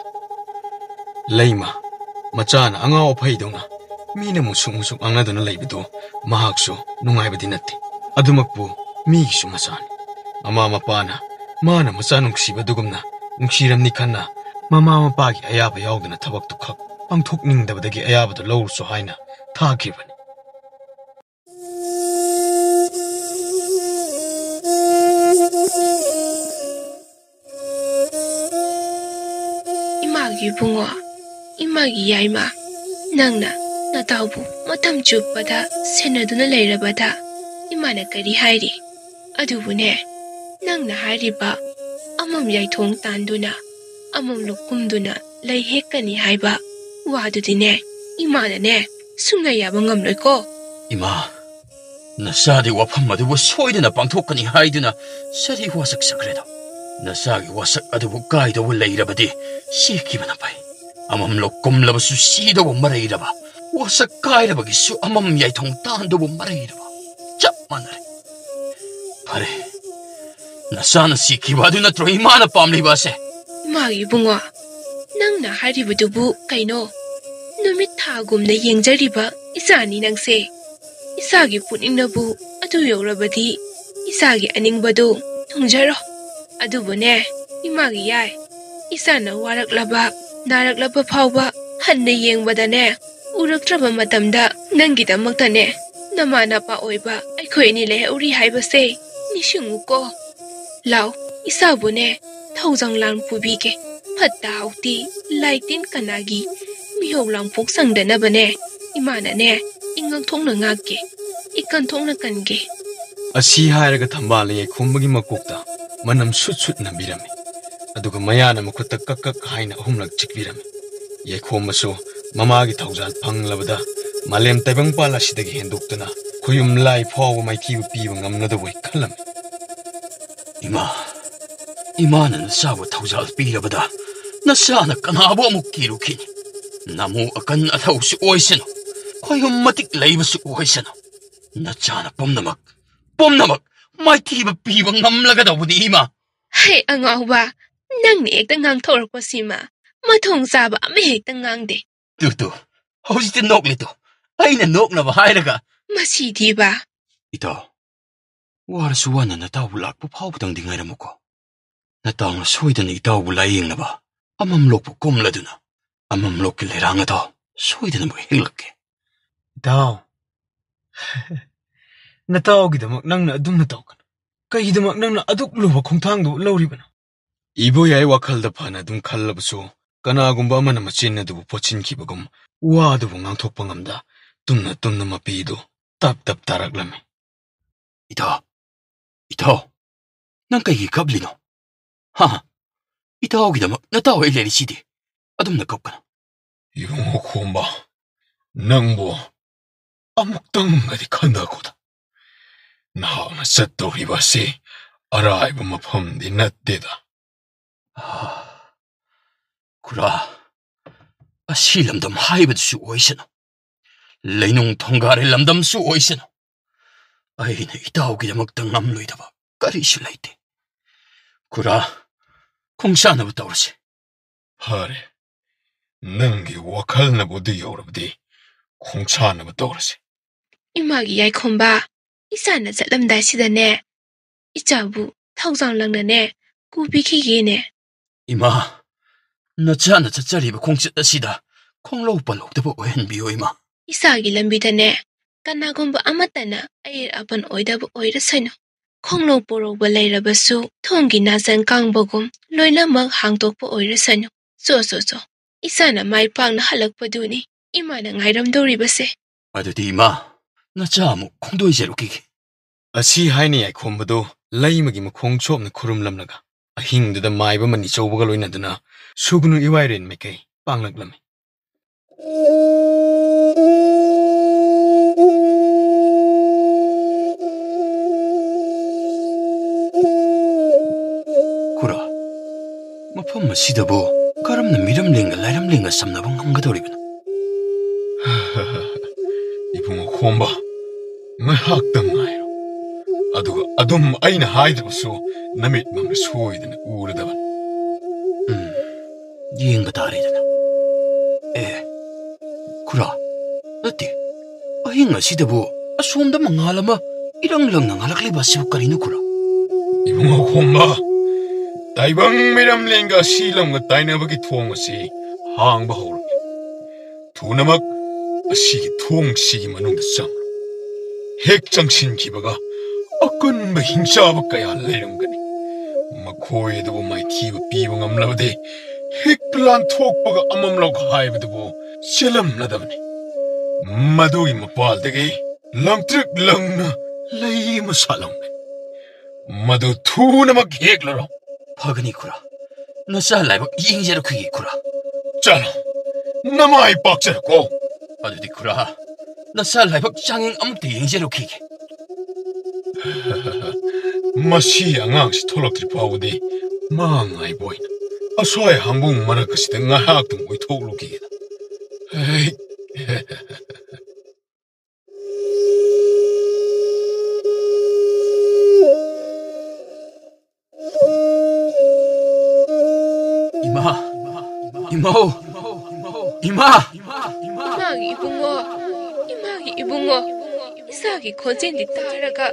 ꯂꯩꯃ, ꯃꯆꯥꯅ ꯑꯉꯥꯎ ꯑꯐꯩꯗꯧꯅ ꯃꯤꯅ ꯃꯨꯁꯨꯛ ꯃꯨꯁꯨꯛ ꯉꯥꯡꯅꯗꯨꯅ ꯂꯩꯕꯗꯨ ꯃꯍꯥꯛꯁꯨ ꯅꯨꯡꯉꯥꯏꯕꯗꯤ ꯅꯠꯇꯦ꯫ ꯑꯗꯨꯃꯛꯄꯨ ꯃꯤꯒꯤꯁꯨ ꯃꯆꯥꯅꯤ꯫ ꯃꯃꯥ ꯃꯄꯥꯅ ꯃꯥꯅ ꯃꯆꯥ ꯅꯨꯡꯁꯤꯕꯗꯨꯒꯨꯝꯅ ꯅꯨꯡꯁꯤꯔꯝꯅꯤ ꯈꯟꯅ ꯃꯃꯥ ꯃꯄꯥꯒꯤ ꯑꯌꯥꯕ ꯌꯥꯎꯗꯅ ꯊꯕꯛꯇꯨ ꯈꯛ ꯄꯥꯡꯊꯣꯛꯅꯤꯡꯗꯕꯗꯒꯤ ꯑꯌꯥꯕꯗꯨ ꯂꯧꯔꯨꯁꯨ ꯍꯥꯏꯅ ꯊꯥꯈꯤꯕꯅꯤ꯫ ꯏꯃꯥꯒꯤ ꯏꯕꯨꯡꯉꯣ, ꯏꯃꯥꯒꯤ ꯌꯥꯏꯃ, ꯅꯪꯅ ꯅꯇꯥꯎꯕꯨ ꯃꯇꯝ ꯆꯨꯞꯄꯗ ꯁꯦꯟꯅꯗꯨꯅ ꯂꯩꯔꯕꯗ ꯏꯃꯥꯅ ꯀꯔꯤ ꯍꯥꯏꯔꯤ? ꯑꯗꯨꯕꯨꯅꯦ, ꯅꯪꯅ ꯍꯥꯏꯔꯤꯕ "ꯑꯃꯝ ꯌꯥꯏꯊꯣꯡ ꯇꯥꯟꯗꯨꯅ, ꯑꯃꯝ ꯂꯣꯛꯀꯨꯝꯗꯨꯅ ꯂꯩ ꯍꯦꯛꯀꯅꯤ" ꯍꯥꯏꯕ ꯋꯥꯗꯨꯗꯤꯅꯦ, ꯏꯃꯥꯅꯅꯦ, ꯁꯨꯡꯌꯥ ꯌꯥꯕ ꯉꯝꯂꯣꯏꯀꯣ꯫ ꯏꯃꯥ, ꯅꯆꯥꯗꯤ ꯋꯥꯐꯝ ꯑꯗꯨꯕꯨ ꯁꯣꯏꯗꯅ ꯄꯥꯡꯊꯣꯛꯀꯅꯤ ꯍꯥꯏꯗꯨꯅ ꯁꯥꯔꯤ ꯋꯥꯁꯛ ꯁꯛꯈ꯭ꯔꯦꯗꯣ꯫ ꯅꯆꯥꯒꯤ ꯋꯥꯁꯛ ꯑꯗꯨꯕꯨ ꯀꯥꯏꯗꯧꯕ ꯂꯩꯔꯕꯗꯤ ꯁꯤꯈꯤꯕꯅ ꯐꯩ꯫ ꯑꯃꯝ ꯂꯣꯛꯀꯨꯝꯂꯕꯁꯨ ꯁꯤꯗꯧꯕ ꯃꯔꯩꯔꯕ, ꯋꯥꯁꯛ ꯀꯥꯏꯔꯕꯒꯤꯁꯨ ꯑꯃꯝ ꯌꯥꯏꯊꯣꯡ ꯇꯥꯟꯗꯧꯕ ꯃꯔꯩꯔꯕ ꯆꯞ ꯃꯥꯟꯅꯔꯦ꯫ ꯐꯔꯦ, ꯅꯆꯥꯅ ꯁꯤꯈꯤꯕ ꯑꯗꯨ ꯅꯠꯇ꯭ꯔꯣ ꯏꯃꯥꯅ ꯄꯥꯝꯂꯤꯕ ꯑꯁꯦ? ꯏꯃꯥꯒꯤ ꯏꯕꯨꯡꯉꯣ, ꯅꯪꯅ ꯍꯥꯏꯔꯤꯕꯗꯨꯕꯨ ꯀꯩꯅꯣ? ꯅꯨꯃꯤꯠ ꯊꯥꯒꯨꯝꯅ ꯌꯦꯡꯖꯔꯤꯕ ꯏꯆꯥꯅꯤ ꯅꯪꯁꯦ꯫ ꯏꯆꯥꯒꯤ ꯄꯨꯛꯅꯤꯡꯅꯕꯨ ꯑꯗꯨ ꯌꯧꯔꯕꯗꯤ ꯏꯆꯥꯒꯤ ꯑꯅꯤꯡꯕꯗꯨ ꯊꯨꯡꯖꯔꯣ꯫ ꯑꯗꯨꯕꯨꯅꯦ, ꯏꯃꯥꯒꯤ ꯌꯥꯏ, ꯏꯆꯥꯅ ꯋꯥꯔꯛꯂꯕ, ꯅꯥꯔꯛꯂꯕ ꯐꯥꯎꯕ ꯍꯟꯅ ꯌꯦꯡꯕꯗꯅꯦ, ꯎꯔꯛꯇ꯭ꯔꯕ ꯃꯇꯝꯗ ꯅꯪꯒꯤꯗꯃꯛꯇꯅꯦ, ꯅꯃꯥ ꯅꯄꯥ ꯑꯣꯏꯕ ꯑꯩꯈꯣꯏ ꯑꯅꯤ ꯂꯩꯍꯧꯔꯤ ꯍꯥꯏꯕꯁꯦ ꯅꯤꯡꯁꯤꯡꯉꯨꯀꯣ꯫ ꯂꯥꯎ, ꯏꯆꯥꯕꯨꯅꯦ, ꯊꯧꯖꯥꯡ ꯂꯥꯡ ꯄꯨꯕꯤꯒꯦ꯫ ꯐꯠꯇ ꯍꯥꯎꯊꯤ, ꯂꯥꯏꯇꯤꯟ ꯀꯅꯥꯒꯤ ꯃꯤꯍꯧ ꯂꯥꯡꯄꯣꯛ ꯆꯪꯗꯅꯕꯅꯦ, ꯏꯃꯥꯅꯅꯦ, ꯏꯉꯥꯛ ꯊꯣꯛꯅ ꯉꯥꯛꯀꯦ, ꯏꯀꯟ ꯊꯣꯛꯅ ꯀꯟꯒꯦ꯫ ꯑꯁꯤ ꯍꯥꯏꯔꯒ ꯊꯝꯕꯥꯜ ꯌꯥꯏꯈꯣꯝꯕꯒꯤ ꯃꯀꯣꯛꯇ ꯃꯅꯝ ꯁꯨꯠ ꯁꯨꯠ ꯅꯝꯕꯤꯔꯝꯃꯤ꯫ ꯑꯗꯨꯒ ꯃꯌꯥꯅ ꯃꯈꯨꯠꯇ ꯀꯛ ꯀꯛ ꯍꯥꯏꯅ ꯑꯍꯨꯝꯂꯛ ꯆꯤꯛꯄꯤꯔꯝꯃꯤ꯫ ꯌꯥꯏꯈꯣꯝꯕꯁꯨ ꯃꯃꯥꯒꯤ ꯊꯧꯖꯥꯜ ꯐꯪꯂꯕꯗ ꯃꯥꯂꯦꯝ ꯇꯥꯏꯕꯪꯄꯥꯜ ꯑꯁꯤꯗꯒꯤ ꯍꯦꯟꯗꯣꯛꯇꯨꯅ ꯈꯨꯌꯨꯝ ꯂꯥꯏ ꯐꯥꯎꯕ ꯃꯥꯏꯊꯤꯕ ꯄꯤꯕ ꯉꯝꯂꯗꯕꯣꯏ ꯈꯜꯂꯝꯃꯤ꯫ ꯏꯃꯥ, ꯏꯃꯥꯅ ꯅꯆꯥꯕꯨ ꯊꯧꯖꯥꯜ ꯄꯤꯔꯕꯗ ꯅꯆꯥꯅ ꯀꯅꯥꯕꯨ ꯑꯃꯨꯛ ꯀꯤꯔꯨꯈꯤꯅꯤ? ꯅꯃꯨ ꯑꯀꯟ ꯑꯊꯧꯁꯨ ꯑꯣꯏꯁꯅꯨ, ꯈꯣꯏꯍꯨꯝ ꯃꯇꯤꯛ ꯂꯩꯕꯁꯨ ꯑꯣꯏꯁꯅꯨ꯫ ꯅꯆꯥꯅ ꯄꯨꯝꯅꯃꯛ, ꯄꯨꯝꯅꯃꯛ ꯃꯥꯏꯊꯤꯕ ꯄꯤꯕ ꯉꯝꯂꯒꯗꯧꯕꯅꯤ, ꯏꯃꯥ꯫ ꯍꯦ ꯑꯉꯥꯎꯕ, ꯅꯪꯅ ꯍꯦꯛꯇ ꯉꯥꯡꯊꯣꯔꯛꯄꯁꯤꯃ ꯃꯊꯣꯡ ꯆꯥꯕ ꯑꯃ ꯍꯦꯛꯇ ꯉꯥꯡꯗꯦ꯫ ꯇꯨ, ꯇꯨ, ꯍꯧꯖꯤꯛꯇꯤ ꯅꯣꯛꯂꯦ ꯇꯨ꯫ ꯑꯩꯅ ꯅꯣꯛꯅꯕ ꯍꯥꯏꯔꯒ꯫ ꯃꯁꯤꯗꯤꯕ꯫ ꯏꯇꯥꯎ, ꯋꯥꯔꯁꯨ ꯋꯥꯅ ꯅꯇꯥꯎꯕꯨ ꯂꯥꯛꯄ ꯐꯥꯎꯕꯗꯪꯗꯤ ꯉꯥꯏꯔꯝꯃꯨꯀꯣ꯫ ꯅꯇꯥꯎꯅ ꯁꯣꯏꯗꯅ ꯏꯇꯥꯎꯕꯨ ꯂꯥꯌꯦꯡꯅꯕ ꯑꯃꯝꯂꯣꯛꯄꯨ ꯀꯨꯝꯂꯗꯨꯅ ꯑꯃꯝꯂꯣꯛꯀꯤ ꯂꯩꯔꯥꯡ ꯑꯗꯣ ꯁꯣꯏꯗꯅꯃꯛ ꯍꯦꯛꯂꯛꯀꯦ꯫ ꯏꯇꯥꯎ, ꯅꯇꯥꯎꯒꯤꯗꯃꯛ ꯅꯪꯅ ꯑꯗꯨꯝꯅ ꯇꯧꯒꯅꯨ꯫ ꯀꯩꯒꯤꯗꯃꯛ ꯅꯪꯅ ꯑꯗꯨꯛ ꯂꯨꯕ ꯈꯣꯡꯊꯥꯡꯗꯨ ꯂꯧꯔꯤꯕꯅꯣ? ꯏꯕꯣꯌꯥꯏ ꯋꯥꯈꯜꯗ ꯐꯅ ꯑꯗꯨꯝ ꯈꯜꯂꯕꯁꯨ, ꯀꯅꯥꯒꯨꯝꯕ ꯑꯃꯅ ꯃꯆꯤꯟ ꯑꯗꯨꯕꯨ ꯄꯣꯠꯁꯤꯟꯈꯤꯕꯒꯨꯝ ꯋꯥ ꯑꯗꯨꯕꯨ ꯉꯥꯡꯊꯣꯛꯄ ꯉꯝꯗ ꯇꯨꯝꯅ ꯇꯨꯝꯅ ꯃꯄꯤꯗꯨ ꯇꯞ ꯇꯞ ꯇꯥꯔꯛꯂꯝꯃꯤ꯫ "ꯏꯇꯥꯎ, ꯏꯇꯥꯎ, ꯅꯪ ꯀꯩꯒꯤ ꯀꯞꯂꯤꯅꯣ? ꯍꯥ? ꯏꯇꯥꯎꯒꯤꯗꯃꯛ ꯅꯇꯥꯎ ꯑꯩ ꯂꯩꯔꯤꯁꯤꯗꯤ꯫ ꯑꯗꯨꯝꯅ ꯀꯞꯀꯅꯨ꯫" "ꯏꯕꯨꯡꯉꯣ ꯈꯣꯝꯕ, ꯅꯪꯕꯨ ꯑꯃꯨꯛꯇꯪꯒꯗꯤ ꯈꯟꯊꯈꯣꯗ꯫ ꯅꯍꯥꯛꯅ ꯆꯠꯇꯧꯔꯤꯕ ꯑꯁꯤ ꯑꯔꯥꯏꯕ ꯃꯐꯝꯗꯤ ꯅꯠꯇꯦꯗ꯫" "ꯑꯥ, ꯈꯨꯔꯥ, ꯑꯁꯤ ꯂꯝꯗꯝ ꯍꯥꯏꯕꯗꯨꯁꯨ ꯑꯣꯏꯁꯅꯨ, ꯂꯩꯅꯨꯡ ꯊꯣꯡꯒꯥꯔꯦ ꯂꯝꯗꯝꯁꯨ ꯑꯣꯏꯁꯅꯨ, ꯑꯩꯅ ꯏꯇꯥꯎꯒꯤꯗꯃꯛꯇ ꯉꯝꯂꯣꯏꯗꯕ ꯀꯔꯤꯁꯨ ꯂꯩꯇꯦ꯫ ꯈꯨꯔꯥ, ꯈꯣꯡꯁꯥꯟꯅꯕ ꯇꯧꯔꯁꯤ꯫" "ꯐꯔꯦ, ꯅꯪꯒꯤ ꯋꯥꯈꯜꯅꯕꯨ ꯑꯗꯨ ꯌꯧꯔꯕꯗꯤ ꯈꯣꯡꯁꯥꯟꯅꯕ ꯇꯧꯔꯁꯤ꯫" "ꯏꯃꯥꯒꯤ ꯌꯥꯏꯈꯣꯝꯕ, ꯏꯆꯥꯅ ꯆꯠꯂꯝꯗꯥꯏꯁꯤꯗꯅꯦ, ꯏꯆꯥꯕꯨ ꯊꯧꯖꯥꯜ ꯂꯪꯅꯅꯦ ꯀꯨꯕꯤꯈꯤꯒꯦꯅꯦ꯫" "ꯏꯃꯥ, ꯅꯆꯥꯅ ꯆꯠꯆꯔꯤꯕ ꯈꯣꯡꯆꯠ ꯑꯁꯤꯗ ꯈꯣꯡꯂꯧ ꯄꯜꯂꯧꯗꯕ ꯑꯣꯏꯍꯟꯕꯤꯌꯨ, ꯏꯃꯥ꯫" "ꯏꯆꯥꯒꯤ ꯂꯝꯕꯤꯗꯅꯦ ꯀꯅꯥꯒꯨꯝꯕ ꯑꯃꯠꯇꯅ ꯑꯌꯦꯠ ꯑꯄꯟ ꯑꯣꯏꯗꯕ ꯑꯣꯏꯔꯁꯅꯨ꯫ ꯈꯣꯡꯂꯧ ꯄꯣꯔꯧꯕ ꯂꯩꯔꯕꯁꯨ ꯊꯣꯡꯒꯤ ꯅꯥꯆꯟ ꯀꯥꯡꯕꯒꯨꯝ ꯂꯣꯏꯅꯃꯛ ꯍꯥꯡꯗꯣꯛꯄ ꯑꯣꯏꯔꯁꯅꯨ꯫ ꯆꯣ, ꯆꯣ, ꯆꯣ꯫ ꯏꯆꯥꯅ ꯃꯥꯏ ꯄꯥꯛꯅ ꯍꯜꯂꯛꯄꯗꯨꯅꯤ ꯏꯃꯥꯅ ꯉꯥꯏꯔꯝꯗꯧꯔꯤꯕꯁꯦ꯫" "ꯑꯗꯨꯗꯤ ꯏꯃꯥ, ꯅꯆꯥ ꯑꯃꯨꯛ ꯈꯣꯡꯗꯣꯏꯖꯔꯨꯈꯤꯒꯦ꯫" ꯑꯁꯤ ꯍꯥꯏꯅ ꯌꯥꯏꯈꯣꯝꯕꯗꯨ ꯂꯩꯃꯒꯤ ꯃꯈꯣꯡ ꯆꯣꯞꯅ ꯈꯨꯔꯨꯝꯂꯝꯂꯒ ꯑꯍꯤꯡꯗꯨꯗ ꯃꯥꯏꯕ ꯃꯅꯤꯆꯧꯕꯒ ꯂꯣꯏꯅꯗꯨꯅ ꯁꯨꯒꯅꯨ ꯏꯋꯥꯏꯔꯦꯟ ꯃꯥꯏꯀꯩ ꯄꯥꯡꯂꯛꯂꯝꯃꯤ꯫ ꯈꯨꯔꯥ, ꯃꯐꯝ ꯑꯁꯤꯗꯕꯨ ꯀꯔꯝꯅ ꯃꯤꯔꯝꯂꯦꯟꯒ ꯂꯥꯏꯔꯝꯂꯦꯟꯒ ꯁꯝꯅꯕ ꯉꯝꯒꯗꯧꯔꯤꯕꯅꯣ? ꯏꯕꯨꯡꯉꯣ ꯈꯣꯝꯕ, ꯉꯥꯏꯍꯥꯛꯇꯪ ꯉꯥꯏꯔꯣ꯫ ꯑꯗꯨꯒ ꯑꯗꯨꯝ ꯑꯩꯅ ꯍꯥꯏꯗ꯭ꯔꯕꯁꯨ ꯅꯃꯤꯠꯃꯛꯅ ꯁꯣꯏꯗꯅ ꯎꯔꯗꯕꯅꯤ꯫ ꯎꯝ, ꯌꯦꯡꯕ ꯇꯥꯔꯦꯗꯅ꯫ ꯑꯦ, ꯈꯨꯔꯥ, ꯅꯠꯇꯦ, ꯑꯍꯤꯡ ꯑꯁꯤꯗꯕꯨ ꯑꯁꯣꯝꯗ ꯃꯉꯥꯜ ꯑꯃ ꯏꯔꯪ ꯂꯪꯅ ꯉꯥꯜꯂꯛꯂꯤꯕ ꯑꯁꯤꯕꯨ ꯀꯔꯤꯅꯣ, ꯈꯨꯔꯥ? ꯏꯕꯨꯡꯉꯣ ꯈꯣꯝꯕ, ꯇꯥꯏꯕꯪ ꯃꯤꯔꯝꯂꯦꯟꯒ ꯑꯁꯤ ꯂꯝꯒ ꯇꯥꯏꯅꯕꯒꯤ ꯊꯣꯡ ꯑꯁꯤ ꯍꯥꯡꯕ ꯍꯧꯔꯛꯂꯦ꯫ ꯊꯨꯅꯃꯛ ꯑꯁꯤꯒꯤ ꯊꯣꯡꯁꯤꯒꯤ ꯃꯅꯨꯡꯗ ꯆꯪꯂꯨ꯫ ꯍꯦꯛ ꯆꯪꯁꯤꯟꯈꯤꯕꯒ ꯑꯀꯟꯕ ꯍꯤꯡꯆꯥꯕ ꯀꯌꯥ ꯂꯩꯔꯝꯒꯅꯤ꯫ ꯃꯈꯣꯏ ꯑꯗꯨꯕꯨ ꯃꯥꯏꯊꯤꯕ ꯄꯤꯕ ꯉꯝꯂꯕꯗꯤ ꯍꯦꯛ ꯂꯥꯟꯊꯣꯛꯄꯒ ꯑꯃꯝꯂꯣꯛ ꯍꯥꯏꯕꯗꯨꯕꯨ ꯆꯦꯜꯂꯝꯂꯗꯕꯅꯤ꯫ ꯃꯗꯨꯒꯤ ꯃꯄꯥꯜꯗꯒꯤ ꯂꯪꯇ꯭ꯔꯤꯛ ꯂꯪꯅ ꯂꯩ ꯑꯃ ꯁꯥꯠꯂꯝꯃꯤ꯫ ꯃꯗꯨ ꯊꯨꯅꯃꯛ ꯍꯦꯛꯂꯔꯣ꯫ ꯐꯒꯅꯤ ꯈꯨꯔꯥ, ꯅꯆꯥ ꯂꯥꯏꯕꯛ ꯌꯦꯡꯖꯔꯛꯈꯤꯒꯦ ꯈꯨꯔꯥ꯫ ꯆꯠꯂꯣ, ꯅꯃꯥꯏ ꯄꯥꯛꯆꯔꯀꯣ꯫ ꯑꯗꯨꯗꯤ ꯈꯨꯔꯥ, ꯅꯆꯥ ꯂꯥꯏꯕꯛ ꯆꯥꯡꯌꯦꯡ ꯑꯃꯨꯛꯇ ꯌꯦꯡꯖꯔꯨꯈꯤꯒꯦ꯫ ꯃꯁꯤ ꯑꯉꯥꯡꯁꯤ ꯊꯣꯛꯂꯛꯇ꯭ꯔꯤ ꯐꯥꯎꯕꯗꯤ ꯃꯥ ꯉꯥꯏꯕ ꯑꯣꯏꯅ ꯑꯁ꯭ꯋꯥꯏ ꯍꯥꯝꯕꯨꯡ ꯃꯔꯛ ꯑꯁꯤꯗ ꯉꯥꯏꯍꯥꯛꯇꯪ ꯑꯣꯏꯊꯣꯛꯂꯨꯒꯦꯗ꯫ ꯍꯩ꯫ ꯏꯃꯥ! ꯏꯃꯥ! ꯏꯃꯥ! ꯏꯃꯥꯒꯤ ꯏꯕꯨꯡꯉꯣ, ꯏꯃꯥꯒꯤ ꯏꯕꯨꯡꯉꯣ, ꯏꯆꯥꯒꯤ ꯈꯣꯟꯖꯦꯜꯗꯤ ꯇꯥꯔꯒ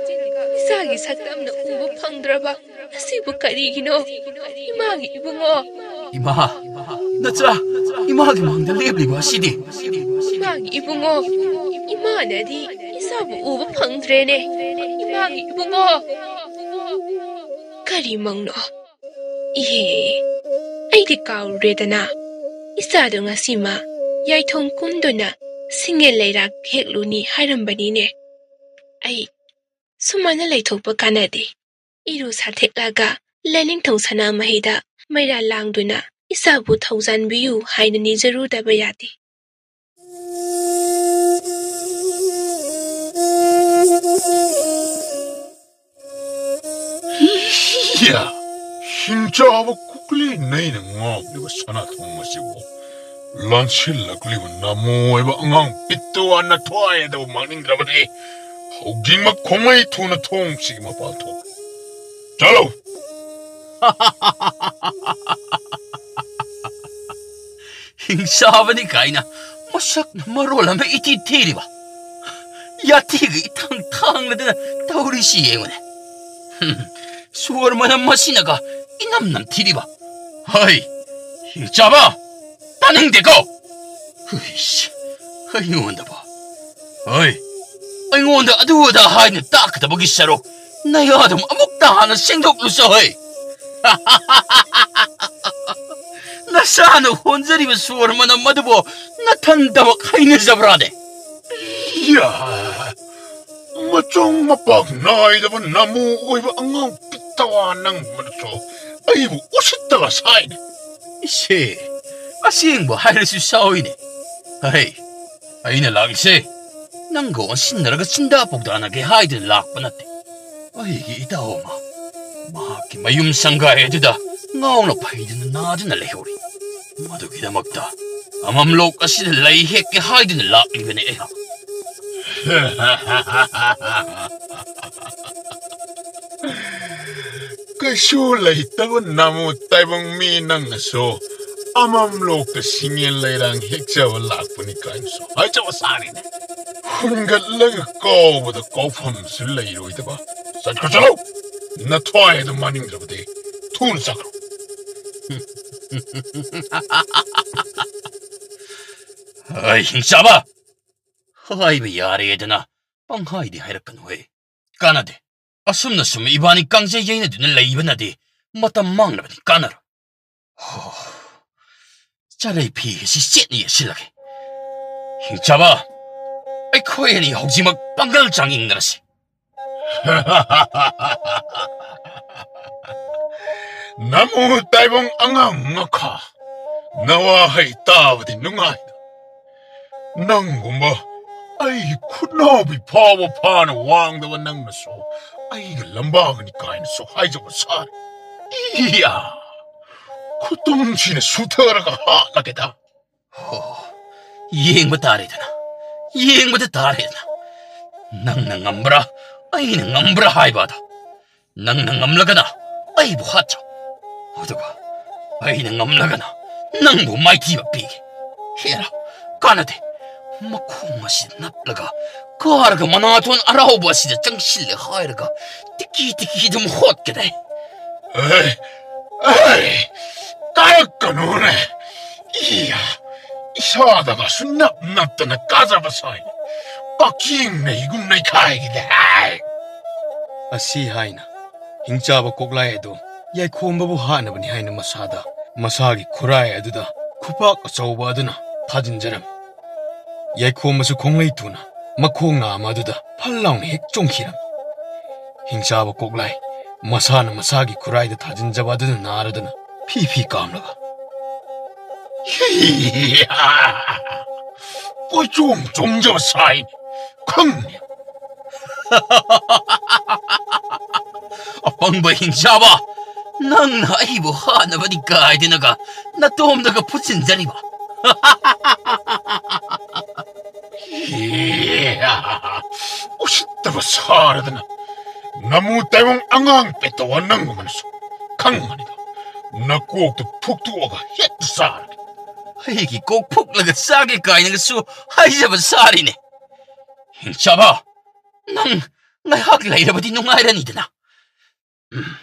ꯏꯆꯥꯒꯤ ꯁꯛꯇꯝꯅ ꯎꯕ ꯐꯪꯗ꯭ꯔꯕ ꯑꯁꯤꯕꯨ ꯀꯔꯤꯒꯤꯅꯣ? ꯏꯃꯥꯒꯤ ꯏꯕꯨꯡꯉꯣ꯫ ꯏꯃꯥ! ꯅꯆꯥ ꯏꯃꯥꯒꯤ ꯃꯥꯡꯗ ꯂꯦꯞꯂꯤꯕ ꯑꯁꯤꯗꯤ? ꯏꯃꯥꯒꯤ ꯏꯕꯨꯡꯉꯣ, ꯏꯃꯥꯅꯗꯤ ꯏꯆꯥꯕꯨ ꯎꯕ ꯐꯪꯗ꯭ꯔꯦꯅꯦ꯫ ꯏꯃꯥꯒꯤ ꯏꯕꯨꯡꯉꯣ꯫ ꯀꯔꯤ ꯃꯪꯅꯣ? ꯏꯍꯦ, ꯑꯩꯗꯤ ꯀꯥꯎꯔꯨꯔꯦꯗꯅ꯫ ꯏꯆꯥꯗꯣ ꯉꯁꯤꯃ ꯌꯥꯏꯊꯣꯡ ꯀꯨꯝꯗꯨꯅ ꯁꯤꯡꯉꯦꯜ ꯂꯩꯔꯥꯛ ꯍꯦꯛꯂꯨꯅꯤ ꯍꯥꯏꯔꯝꯕꯅꯤꯅꯦ꯫ ꯑꯩ ꯁꯨꯃꯥꯏꯅ ꯂꯩꯊꯣꯛꯄ ꯀꯥꯟꯅꯗꯦ꯫ ꯏꯔꯨ ꯁꯥꯊꯦꯛꯂꯒ ꯂꯥꯏꯅꯤꯡꯊꯧ ꯁꯅꯥꯃꯍꯤꯗ ꯃꯩꯔꯥ ꯂꯥꯡꯗꯨꯅ ꯏꯆꯥꯕꯨ ꯊꯧꯖꯥꯟꯕꯤꯌꯨ ꯍꯥꯏꯅ ꯅꯤꯖꯔꯨꯗꯕ ꯌꯥꯗꯦ꯫ ꯍꯤꯌꯥ! ꯍꯤꯡꯆꯥꯕ ꯀꯨꯀꯂꯤ ꯅꯩꯅ ꯉꯥꯎꯂꯤꯕ ꯁꯅꯥꯊꯣꯡ ꯑꯁꯤꯕꯨ ꯂꯥꯟꯁꯤꯜꯂꯛꯂꯤꯕ ꯅꯃꯣ ꯑꯣꯏꯕ ꯑꯉꯥꯡ ꯄꯤꯠꯇꯨ ꯑꯟꯅ ꯊ꯭ꯋꯥꯏ ꯑꯗꯨꯕꯨ ꯃꯥꯡꯅꯤꯡꯗ꯭ꯔꯕꯗꯤ ꯍꯧꯖꯤꯛꯃꯛ ꯈꯣꯡꯃꯩ ꯊꯨꯅ ꯊꯣꯡꯁꯤꯒꯤ ꯃꯄꯥꯜ ꯊꯣꯛ꯫ ꯆꯠꯂꯨ! ꯍꯤꯡꯆꯥꯕꯅꯤ ꯀꯥꯏꯅ ꯃꯁꯛꯅ ꯃꯔꯣꯜ ꯑꯃ ꯏꯊꯤ ꯊꯤꯔꯤꯕ, ꯌꯥꯊꯤꯒ ꯏꯊꯥꯡ ꯊꯥꯡꯂꯗꯅ ꯇꯧꯔꯤꯁꯤ ꯌꯦꯡꯉꯨꯅꯦ꯫ ꯍꯨꯝ, ꯁꯣꯔ ꯃꯅꯝ ꯑꯁꯤꯅꯒ ꯏꯅꯝ ꯅꯝꯊꯤꯔꯤꯕ꯫ ꯍꯩ, ꯍꯤꯡꯆꯥꯕ! ꯇꯥꯅꯤꯡꯗꯦꯀꯣ! ꯍꯨꯏꯁ, ꯑꯩꯉꯣꯟꯗꯕꯨ, ꯍꯩ, ꯑꯩꯉꯣꯟꯗ ꯑꯗꯨ ꯑꯗꯥ ꯍꯥꯏꯅ ꯇꯥꯛꯀꯗꯕꯒꯤ ꯁꯔꯨꯛ ꯅꯌꯥꯗꯨꯝ ꯑꯃꯨꯛꯇ ꯍꯥꯟꯅ ꯁꯦꯡꯗꯣꯛꯂꯨꯆꯣ ꯍꯩ! ꯅꯁꯥꯅ ꯍꯣꯟꯖꯔꯤꯕ ꯁꯣꯔ ꯃꯅꯝ ꯑꯗꯨꯕꯨ ꯅꯊꯟꯇꯃꯛ ꯍꯩꯅꯖꯕ꯭ꯔꯥꯅꯦ? ꯌꯥ! ꯃꯆꯪ ꯃꯄꯥꯛ ꯅꯥꯏꯗꯕ ꯅꯃꯨ ꯑꯣꯏꯕ ꯑꯉꯥꯡ ꯄꯤꯛꯇꯋꯥ ꯅꯪ ꯃꯗꯨꯁꯨ ꯑꯩꯕꯨ ꯎꯁꯤꯠꯇꯕ ꯁꯥꯏꯅꯦ꯫ ꯏꯁꯦ, ꯑꯁꯦꯡꯕ ꯍꯥꯏꯔꯁꯨ ꯁꯥꯎꯏꯅꯦ꯫ ꯍꯩ, ꯑꯩꯅ ꯂꯥꯛꯂꯤꯁꯦ ꯅꯪꯒ ꯑꯣꯟꯁꯤꯟꯅꯔꯒ ꯆꯤꯟꯗꯥ ꯄꯥꯎꯗꯥꯅꯒꯦ ꯍꯥꯏꯗꯨꯅ ꯂꯥꯛꯄ ꯅꯠꯇꯦ꯫ ꯑꯩꯒꯤ ꯏꯇꯥꯎ ꯑꯃ ꯃꯍꯥꯛꯀꯤ ꯃꯌꯨꯝ ꯁꯪꯒꯥꯏ ꯑꯗꯨꯗ ꯉꯥꯎꯅ ꯐꯩꯗꯨꯅ ꯅꯥꯗꯨꯅ ꯂꯩꯍꯧꯔꯤ꯫ ꯃꯗꯨꯒꯤꯗꯃꯛꯇ ꯑꯃꯝꯂꯣꯛ ꯑꯁꯤꯗ ꯂꯩ ꯍꯦꯛꯀꯦ ꯍꯥꯏꯗꯨꯅ ꯂꯥꯛꯂꯤꯕꯅꯦ ꯑꯩꯍꯥꯛ꯫ ꯀꯩꯁꯨ ꯂꯩꯇꯕ ꯅꯃꯨ ꯇꯥꯏꯕꯪ ꯃꯤ ꯅꯪꯅꯁꯨ ꯑꯃꯝꯂꯣꯛꯇ ꯁꯤꯡꯉꯦꯟ ꯂꯩꯔꯥꯡ ꯍꯦꯛꯆꯕ ꯂꯥꯛꯄꯅꯤ ꯀꯥꯏꯅꯁꯨ ꯍꯥꯏꯖꯕ ꯁꯥꯔꯤꯅꯦ꯫ ꯍꯨꯟꯒꯠꯂꯒ ꯀꯥꯎꯕꯗ ꯀꯥꯎꯐꯝꯁꯨ ꯂꯩꯔꯣꯏꯗꯕ꯫ ꯆꯠꯈ꯭ꯔꯣ, ꯆꯠꯂꯣ꯫ ꯅꯊ꯭ꯋꯥꯏ ꯑꯗꯨ ꯃꯥꯅꯤꯡꯗ꯭ꯔꯕꯗꯤ ꯊꯨꯅ ꯆꯠꯈ꯭ꯔꯣ꯫ ꯑꯩ ꯍꯤꯡꯆꯥꯕ! ꯍꯥꯏꯕ ꯌꯥꯔꯦꯗꯅ ꯄꯪꯍꯥꯏꯗꯤ ꯍꯥꯏꯔꯛꯀꯅꯨꯍꯦ꯫ ꯀꯥꯟꯅꯗꯦ꯫ ꯑꯁꯨꯝꯅ ꯁꯨꯝ ꯏꯕꯥꯅꯤ ꯀꯥꯡꯖꯩ ꯌꯩꯅꯗꯨꯅ ꯂꯩꯕꯅꯗꯤ ꯃꯇꯝ ꯃꯥꯡꯅꯕꯅꯤ, ꯀꯥꯟꯅꯔꯣꯏ꯫ ꯍꯣ, ꯆꯔꯩ ꯐꯤ ꯑꯁꯤ ꯆꯦꯠꯅ ꯌꯦꯠꯁꯤꯜꯂꯒꯦ꯫ ꯍꯤꯡꯆꯥꯕ, ꯑꯩꯈꯣꯏ ꯑꯅꯤ ꯍꯧꯖꯤꯛꯃꯛ ꯄꯥꯡꯒꯜ ꯆꯥꯡꯌꯦꯡꯅꯔꯁꯤ꯫ ꯅꯃꯨ ꯇꯥꯏꯕꯪ ꯑꯉꯥꯡ ꯉꯥꯈꯥ, ꯅꯋꯥꯍꯩ ꯇꯥꯕꯗꯤ ꯅꯨꯡꯉꯥꯏꯗ꯫ ꯅꯪꯒꯨꯝꯕ ꯑꯩꯒꯤ ꯈꯨꯠꯅꯥꯎꯕꯤ ꯐꯥꯎꯕ ꯐꯥꯅ ꯋꯥꯡꯗꯕ ꯅꯪꯅꯁꯨ ꯑꯩꯒ ꯂꯝꯕꯥꯒꯅꯤ ꯀꯥꯏꯅꯁꯨ ꯍꯥꯏꯖꯕ ꯁꯥꯔꯦ꯫ ꯏꯌꯥ! ꯈꯨꯇꯨꯝꯁꯤꯅ ꯁꯨꯊꯔꯒ ꯍꯥꯠꯂꯒꯦꯗ꯫ ꯍꯣ, ꯌꯦꯡꯕ ꯇꯥꯔꯦꯗꯅ, ꯌꯦꯡꯕꯗ ꯇꯥꯔꯦꯗꯅ꯫ ꯅꯪꯅ ꯉꯝꯕ꯭ꯔꯥ, ꯑꯩꯅ ꯉꯝꯕ꯭ꯔꯥ ꯍꯥꯏꯕ ꯑꯗꯣ꯫ ꯅꯪꯅ ꯉꯝꯂꯒꯅ ꯑꯩꯕꯨ ꯍꯥꯠꯆꯧ, ꯑꯗꯨꯒ ꯑꯩꯅ ꯉꯝꯂꯒꯅ ꯅꯪꯕꯨ ꯃꯥꯏꯊꯤꯕ ꯄꯤꯒꯦ꯫ ꯍꯦꯔꯥ, ꯀꯥꯟꯅꯗꯦ꯫ ꯃꯈꯣꯡ ꯑꯁꯤꯗ ꯅꯞꯂꯒ ꯀꯥꯔꯒ ꯃꯅꯥꯊꯣꯟ ꯑꯔꯥꯎꯕ ꯑꯁꯤꯗ ꯆꯪꯁꯤꯜꯂꯦ ꯍꯥꯏꯔꯒ ꯇꯤꯀꯤ ꯇꯤꯀꯤ ꯑꯗꯨꯝ ꯍꯣꯠꯀꯗꯦ꯫ ꯑꯦ, ꯑꯦ, ꯀꯥꯔꯛꯀꯅꯨꯅꯦ꯫ ꯏꯌꯥ, ꯏꯁꯥꯗꯒꯁꯨ ꯅꯞ ꯅꯞꯇꯅ ꯀꯥꯖꯕ ꯁꯥꯏ꯫ ꯀꯛꯆꯤꯡ ꯅꯩꯒꯨꯝ ꯅꯩꯈꯥꯏꯒꯤꯗꯦ꯫ ꯑꯁꯤ ꯍꯥꯏꯅ ꯍꯤꯡꯆꯥꯕ ꯀꯣꯛꯂꯥꯏ ꯑꯗꯨ ꯌꯥꯏꯈꯣꯝꯕꯕꯨ ꯍꯥꯠꯅꯕꯅꯤ ꯍꯥꯏꯅ ꯃꯁꯥꯗ ꯃꯁꯥꯒꯤ ꯈꯨꯔꯥꯏ ꯑꯗꯨꯗ ꯈꯨꯄꯥꯛ ꯑꯆꯧꯕ ꯑꯗꯨꯅ ꯊꯥꯖꯤꯟꯖꯔꯝꯃꯤ꯫ ꯌꯥꯏꯈꯣꯝꯕꯁꯨ ꯈꯣꯡꯂꯩ ꯇꯨꯅ ꯃꯈꯣꯡ ꯅꯥꯝꯃ ꯑꯗꯨꯗ ꯐꯜ ꯂꯥꯎꯅ ꯍꯦꯛ ꯆꯣꯡꯈꯤꯔꯝꯃꯤ꯫ ꯍꯤꯡꯆꯥꯕ ꯀꯣꯛꯂꯥꯏ ꯃꯁꯥꯅ ꯃꯁꯥꯒꯤ ꯈꯨꯔꯥꯏꯗ ꯊꯥꯖꯤꯟꯖꯕ ꯑꯗꯨꯅ ꯅꯥꯔꯗꯨꯅ ꯐꯤ ꯐꯤ ꯀꯥꯝꯂꯒ, "ꯀꯣꯏꯆꯣꯡ ꯆꯣꯡꯖꯕ ꯁꯥꯏꯅꯦ, ꯈꯪꯅꯦ꯫" "ꯑꯄꯪꯕ ꯍꯤꯡꯆꯥꯕ, ꯅꯪꯅ ꯑꯩꯕꯨ ꯍꯥꯠꯅꯕꯗꯤ ꯀꯥꯏꯗꯅꯒ ꯅꯇꯣꯝꯗꯒ ꯐꯨꯠꯆꯤꯟꯖꯔꯤꯕ?" "ꯎꯁꯤꯠꯇꯕ ꯁꯥꯔꯗꯅ, ꯅꯃꯨ ꯇꯥꯏꯕꯪ ꯑꯉꯥꯡ ꯄꯦꯇꯋꯥ ꯅꯪꯒꯨꯝꯕꯅꯁꯨ ꯈꯪꯒꯅꯤꯗꯣ꯫ ꯅꯀꯣꯛꯇꯨ ꯐꯨꯛꯇꯣꯛꯑꯒ ꯍꯦꯛꯇ ꯆꯥꯔꯒꯦ꯫" "ꯑꯩꯒꯤ ꯀꯣꯛ ꯐꯨꯛꯂꯒ ꯆꯥꯒꯦ ꯀꯥꯏꯅꯒꯁꯨ ꯍꯥꯏꯖꯕ ꯁꯥꯔꯤꯅꯦ꯫ ꯍꯤꯡꯆꯥꯕ, ꯅꯪ ꯉꯥꯏꯍꯥꯛ ꯂꯩꯔꯕꯗꯤ ꯅꯨꯡꯉꯥꯏꯔꯅꯤꯗꯅ꯫ ꯎꯝ,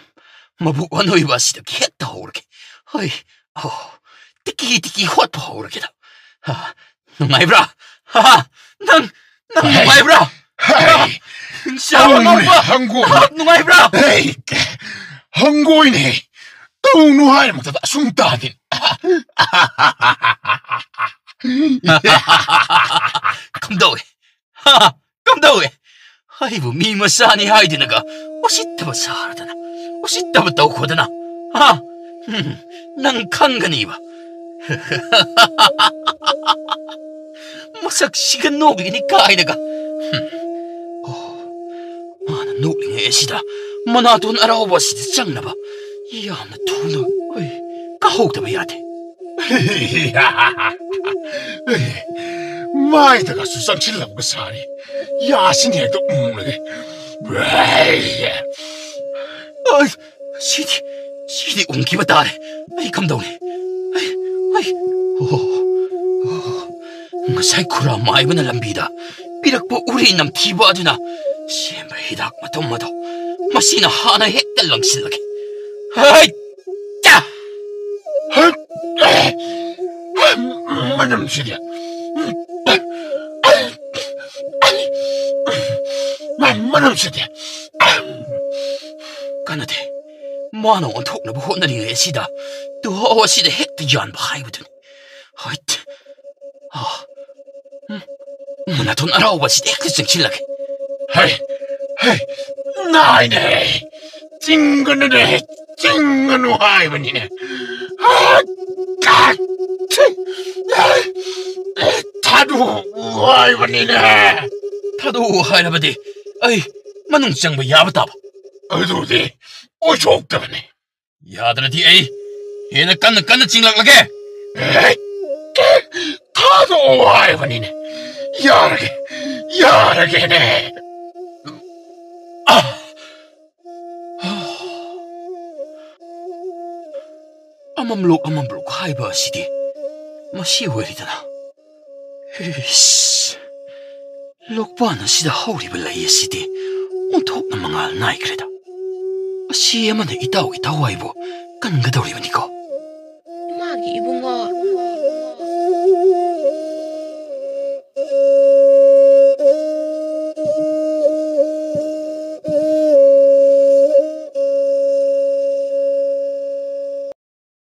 ꯃꯕꯨꯛ ꯑꯅꯣꯏꯕ ꯑꯁꯤꯗꯒꯤ ꯍꯦꯛꯇ ꯍꯧꯔꯒꯦ꯫ ꯍꯣꯏ, ꯑꯣ, ꯇꯤꯀꯤ ꯇꯤꯀꯤ ꯍꯣꯠꯄ ꯍꯧꯔꯒꯦꯗ꯫ ꯍꯥ, ꯅꯨꯡꯉꯥꯏꯕ꯭ꯔꯥ? ꯍꯥ, ꯅꯪ, ꯅꯪ ꯍꯩ, ꯅꯨꯡꯉꯥꯏꯕ꯭ꯔꯥ? ꯍꯩ, ꯍꯥ, ꯍꯤꯡꯆꯥꯕ ꯑꯉꯥꯎꯕ, ꯍꯪꯒꯣꯏꯅꯦ, ꯅꯍꯥꯛ ꯅꯨꯡꯉꯥꯏꯕ꯭ꯔꯥ?" ꯍꯩ, ꯍꯪꯒꯣꯏꯅꯦ꯫ ꯇꯧꯅꯨ ꯍꯥꯏꯔꯃꯛꯇꯗ ꯑꯁꯨꯝ ꯇꯥꯗꯦ꯫ ꯀꯝꯗꯧꯏ? ꯍꯥ? ꯀꯝꯗꯧꯏ? ꯑꯩꯕꯨ ꯃꯤ ꯃꯆꯥꯅꯤ ꯍꯥꯏꯗꯨꯅꯒ ꯎꯁꯤꯠꯇꯕ ꯁꯥꯔꯗꯅ, ꯎꯁꯤꯠꯇꯕ ꯇꯧꯈꯣꯗꯅ, ꯍꯥ? ꯎꯝ, ꯅꯪ ꯈꯪꯒꯅꯤꯕ꯫ ꯃꯁꯛꯁꯤꯒ ꯅꯣꯛꯂꯤꯅꯤ ꯀꯥꯏꯅꯒ꯫ ꯎꯝ, ꯑꯣ, ꯃꯥꯅ ꯅꯣꯛꯂꯤꯉꯩ ꯑꯁꯤꯗ ꯃꯅꯥꯇꯣꯟ ꯑꯔꯥꯎꯕ ꯑꯁꯤꯗ ꯆꯪꯅꯕ ꯌꯥꯝꯅ ꯊꯨꯅ, ꯑꯩ, ꯀꯥꯍꯧꯗꯕ ꯌꯥꯗꯦ꯫ ꯃꯥꯏꯗꯒꯁꯨ ꯆꯪꯁꯤꯜꯂꯕꯒ ꯁꯥꯔꯤ꯫ ꯌꯥꯁꯤꯅ ꯍꯦꯛꯇ ꯎꯝꯂꯒꯦ꯫ ꯑꯩ, ꯁꯤꯗꯤ, ꯁꯤꯗꯤ ꯎꯝꯈꯤꯕ ꯇꯥꯔꯦ꯫ ꯑꯩ ꯀꯝꯗꯧꯅꯤ? ꯑꯩ, ꯑꯩ, ꯑꯣ, ꯑꯣ, ꯉꯁꯥꯏ ꯈꯨꯔꯥ ꯃꯥꯏꯕꯅ ꯂꯝꯕꯤꯗ ꯄꯤꯔꯛꯄ ꯎꯔꯤ ꯅꯝꯊꯤꯕ ꯑꯗꯨꯅ ꯁꯦꯝꯕ ꯍꯤꯗꯥꯛ ꯃꯇꯨꯝ ꯑꯗꯣ ꯃꯁꯤꯅ ꯍꯥꯟꯅ ꯍꯦꯛꯇ ꯂꯪꯁꯤꯜꯂꯒꯦ꯫ ꯍꯩ! ꯆꯥ! ꯃꯅꯝꯁꯤꯗꯤ꯫ ꯃꯅꯝꯁꯤꯗꯤ꯫ ꯀꯥꯟꯅꯗꯦ꯫ ꯃꯥꯅ ꯑꯣꯟꯊꯣꯛꯅꯕ ꯍꯣꯠꯅꯔꯤꯉꯩ ꯑꯁꯤꯗ ꯇꯨꯍꯥꯎ ꯑꯁꯤꯗ ꯍꯦꯛꯇ ꯌꯥꯟꯕ ꯍꯥꯏꯕꯗꯨꯅꯤ꯫ ꯍꯣꯏꯠ꯫ ꯑꯥ꯫ ꯎꯝ꯫ ꯃꯅꯥꯇꯣꯟ ꯑꯔꯥꯎꯕ ꯑꯁꯤꯗ ꯍꯦꯛꯇ ꯆꯪꯁꯤꯜꯂꯒꯦ꯫ ꯍꯩ, ꯍꯩ, ꯅꯥꯏꯅꯦ꯫ ꯆꯤꯡꯒꯅꯨꯅꯦ, ꯆꯤꯡꯒꯅꯨ ꯍꯥꯏꯕꯅꯤꯅꯦ꯫ ꯊꯥꯗꯣꯛꯎ ꯍꯥꯏꯕꯅꯤꯅꯦ꯫ ꯊꯥꯗꯣꯛꯎ ꯍꯥꯏꯔꯕꯗꯤ ꯑꯩ ꯃꯅꯨꯡ ꯆꯪꯕ ꯌꯥꯕ ꯇꯥꯕ꯫ ꯑꯗꯨꯗꯤ ꯑꯣꯏꯊꯣꯛꯇꯕꯅꯤ꯫ ꯌꯥꯗ꯭ꯔꯗꯤ ꯑꯩ ꯍꯦꯟꯅ ꯀꯟꯅ ꯀꯟꯅ ꯆꯤꯡꯂꯛꯂꯒꯦ꯫ ꯊꯥꯗꯣꯛꯑꯣ ꯍꯥꯏꯕꯅꯤꯅꯦ꯫ ꯌꯥꯔꯒꯦ, ꯌꯥꯔꯒꯦꯅꯦ꯫ ꯑꯥ! ꯑꯃꯝꯂꯣꯛ ꯑꯃꯝꯂꯣꯛ ꯍꯥꯏꯕ ꯑꯁꯤꯗꯤ ꯃꯁꯤ ꯑꯣꯏꯔꯦꯗꯅ꯫ ꯏꯁ! ꯂꯣꯛꯄꯥꯟ ꯑꯁꯤꯗ ꯍꯧꯔꯤꯕ ꯂꯩ ꯑꯁꯤꯗꯤ ꯑꯣꯟꯊꯣꯛꯅ ꯃꯉꯥꯜ ꯅꯥꯏꯈ꯭ꯔꯦꯗ꯫ ꯑꯁꯤ ꯑꯃꯅ ꯏꯇꯥꯎ ꯏꯇꯥꯎ ꯍꯥꯏꯕꯨ ꯀꯟꯒꯗꯧꯔꯤꯕꯅꯤꯀꯣ꯫ ꯏꯃꯥꯒꯤ ꯏꯕꯨꯡ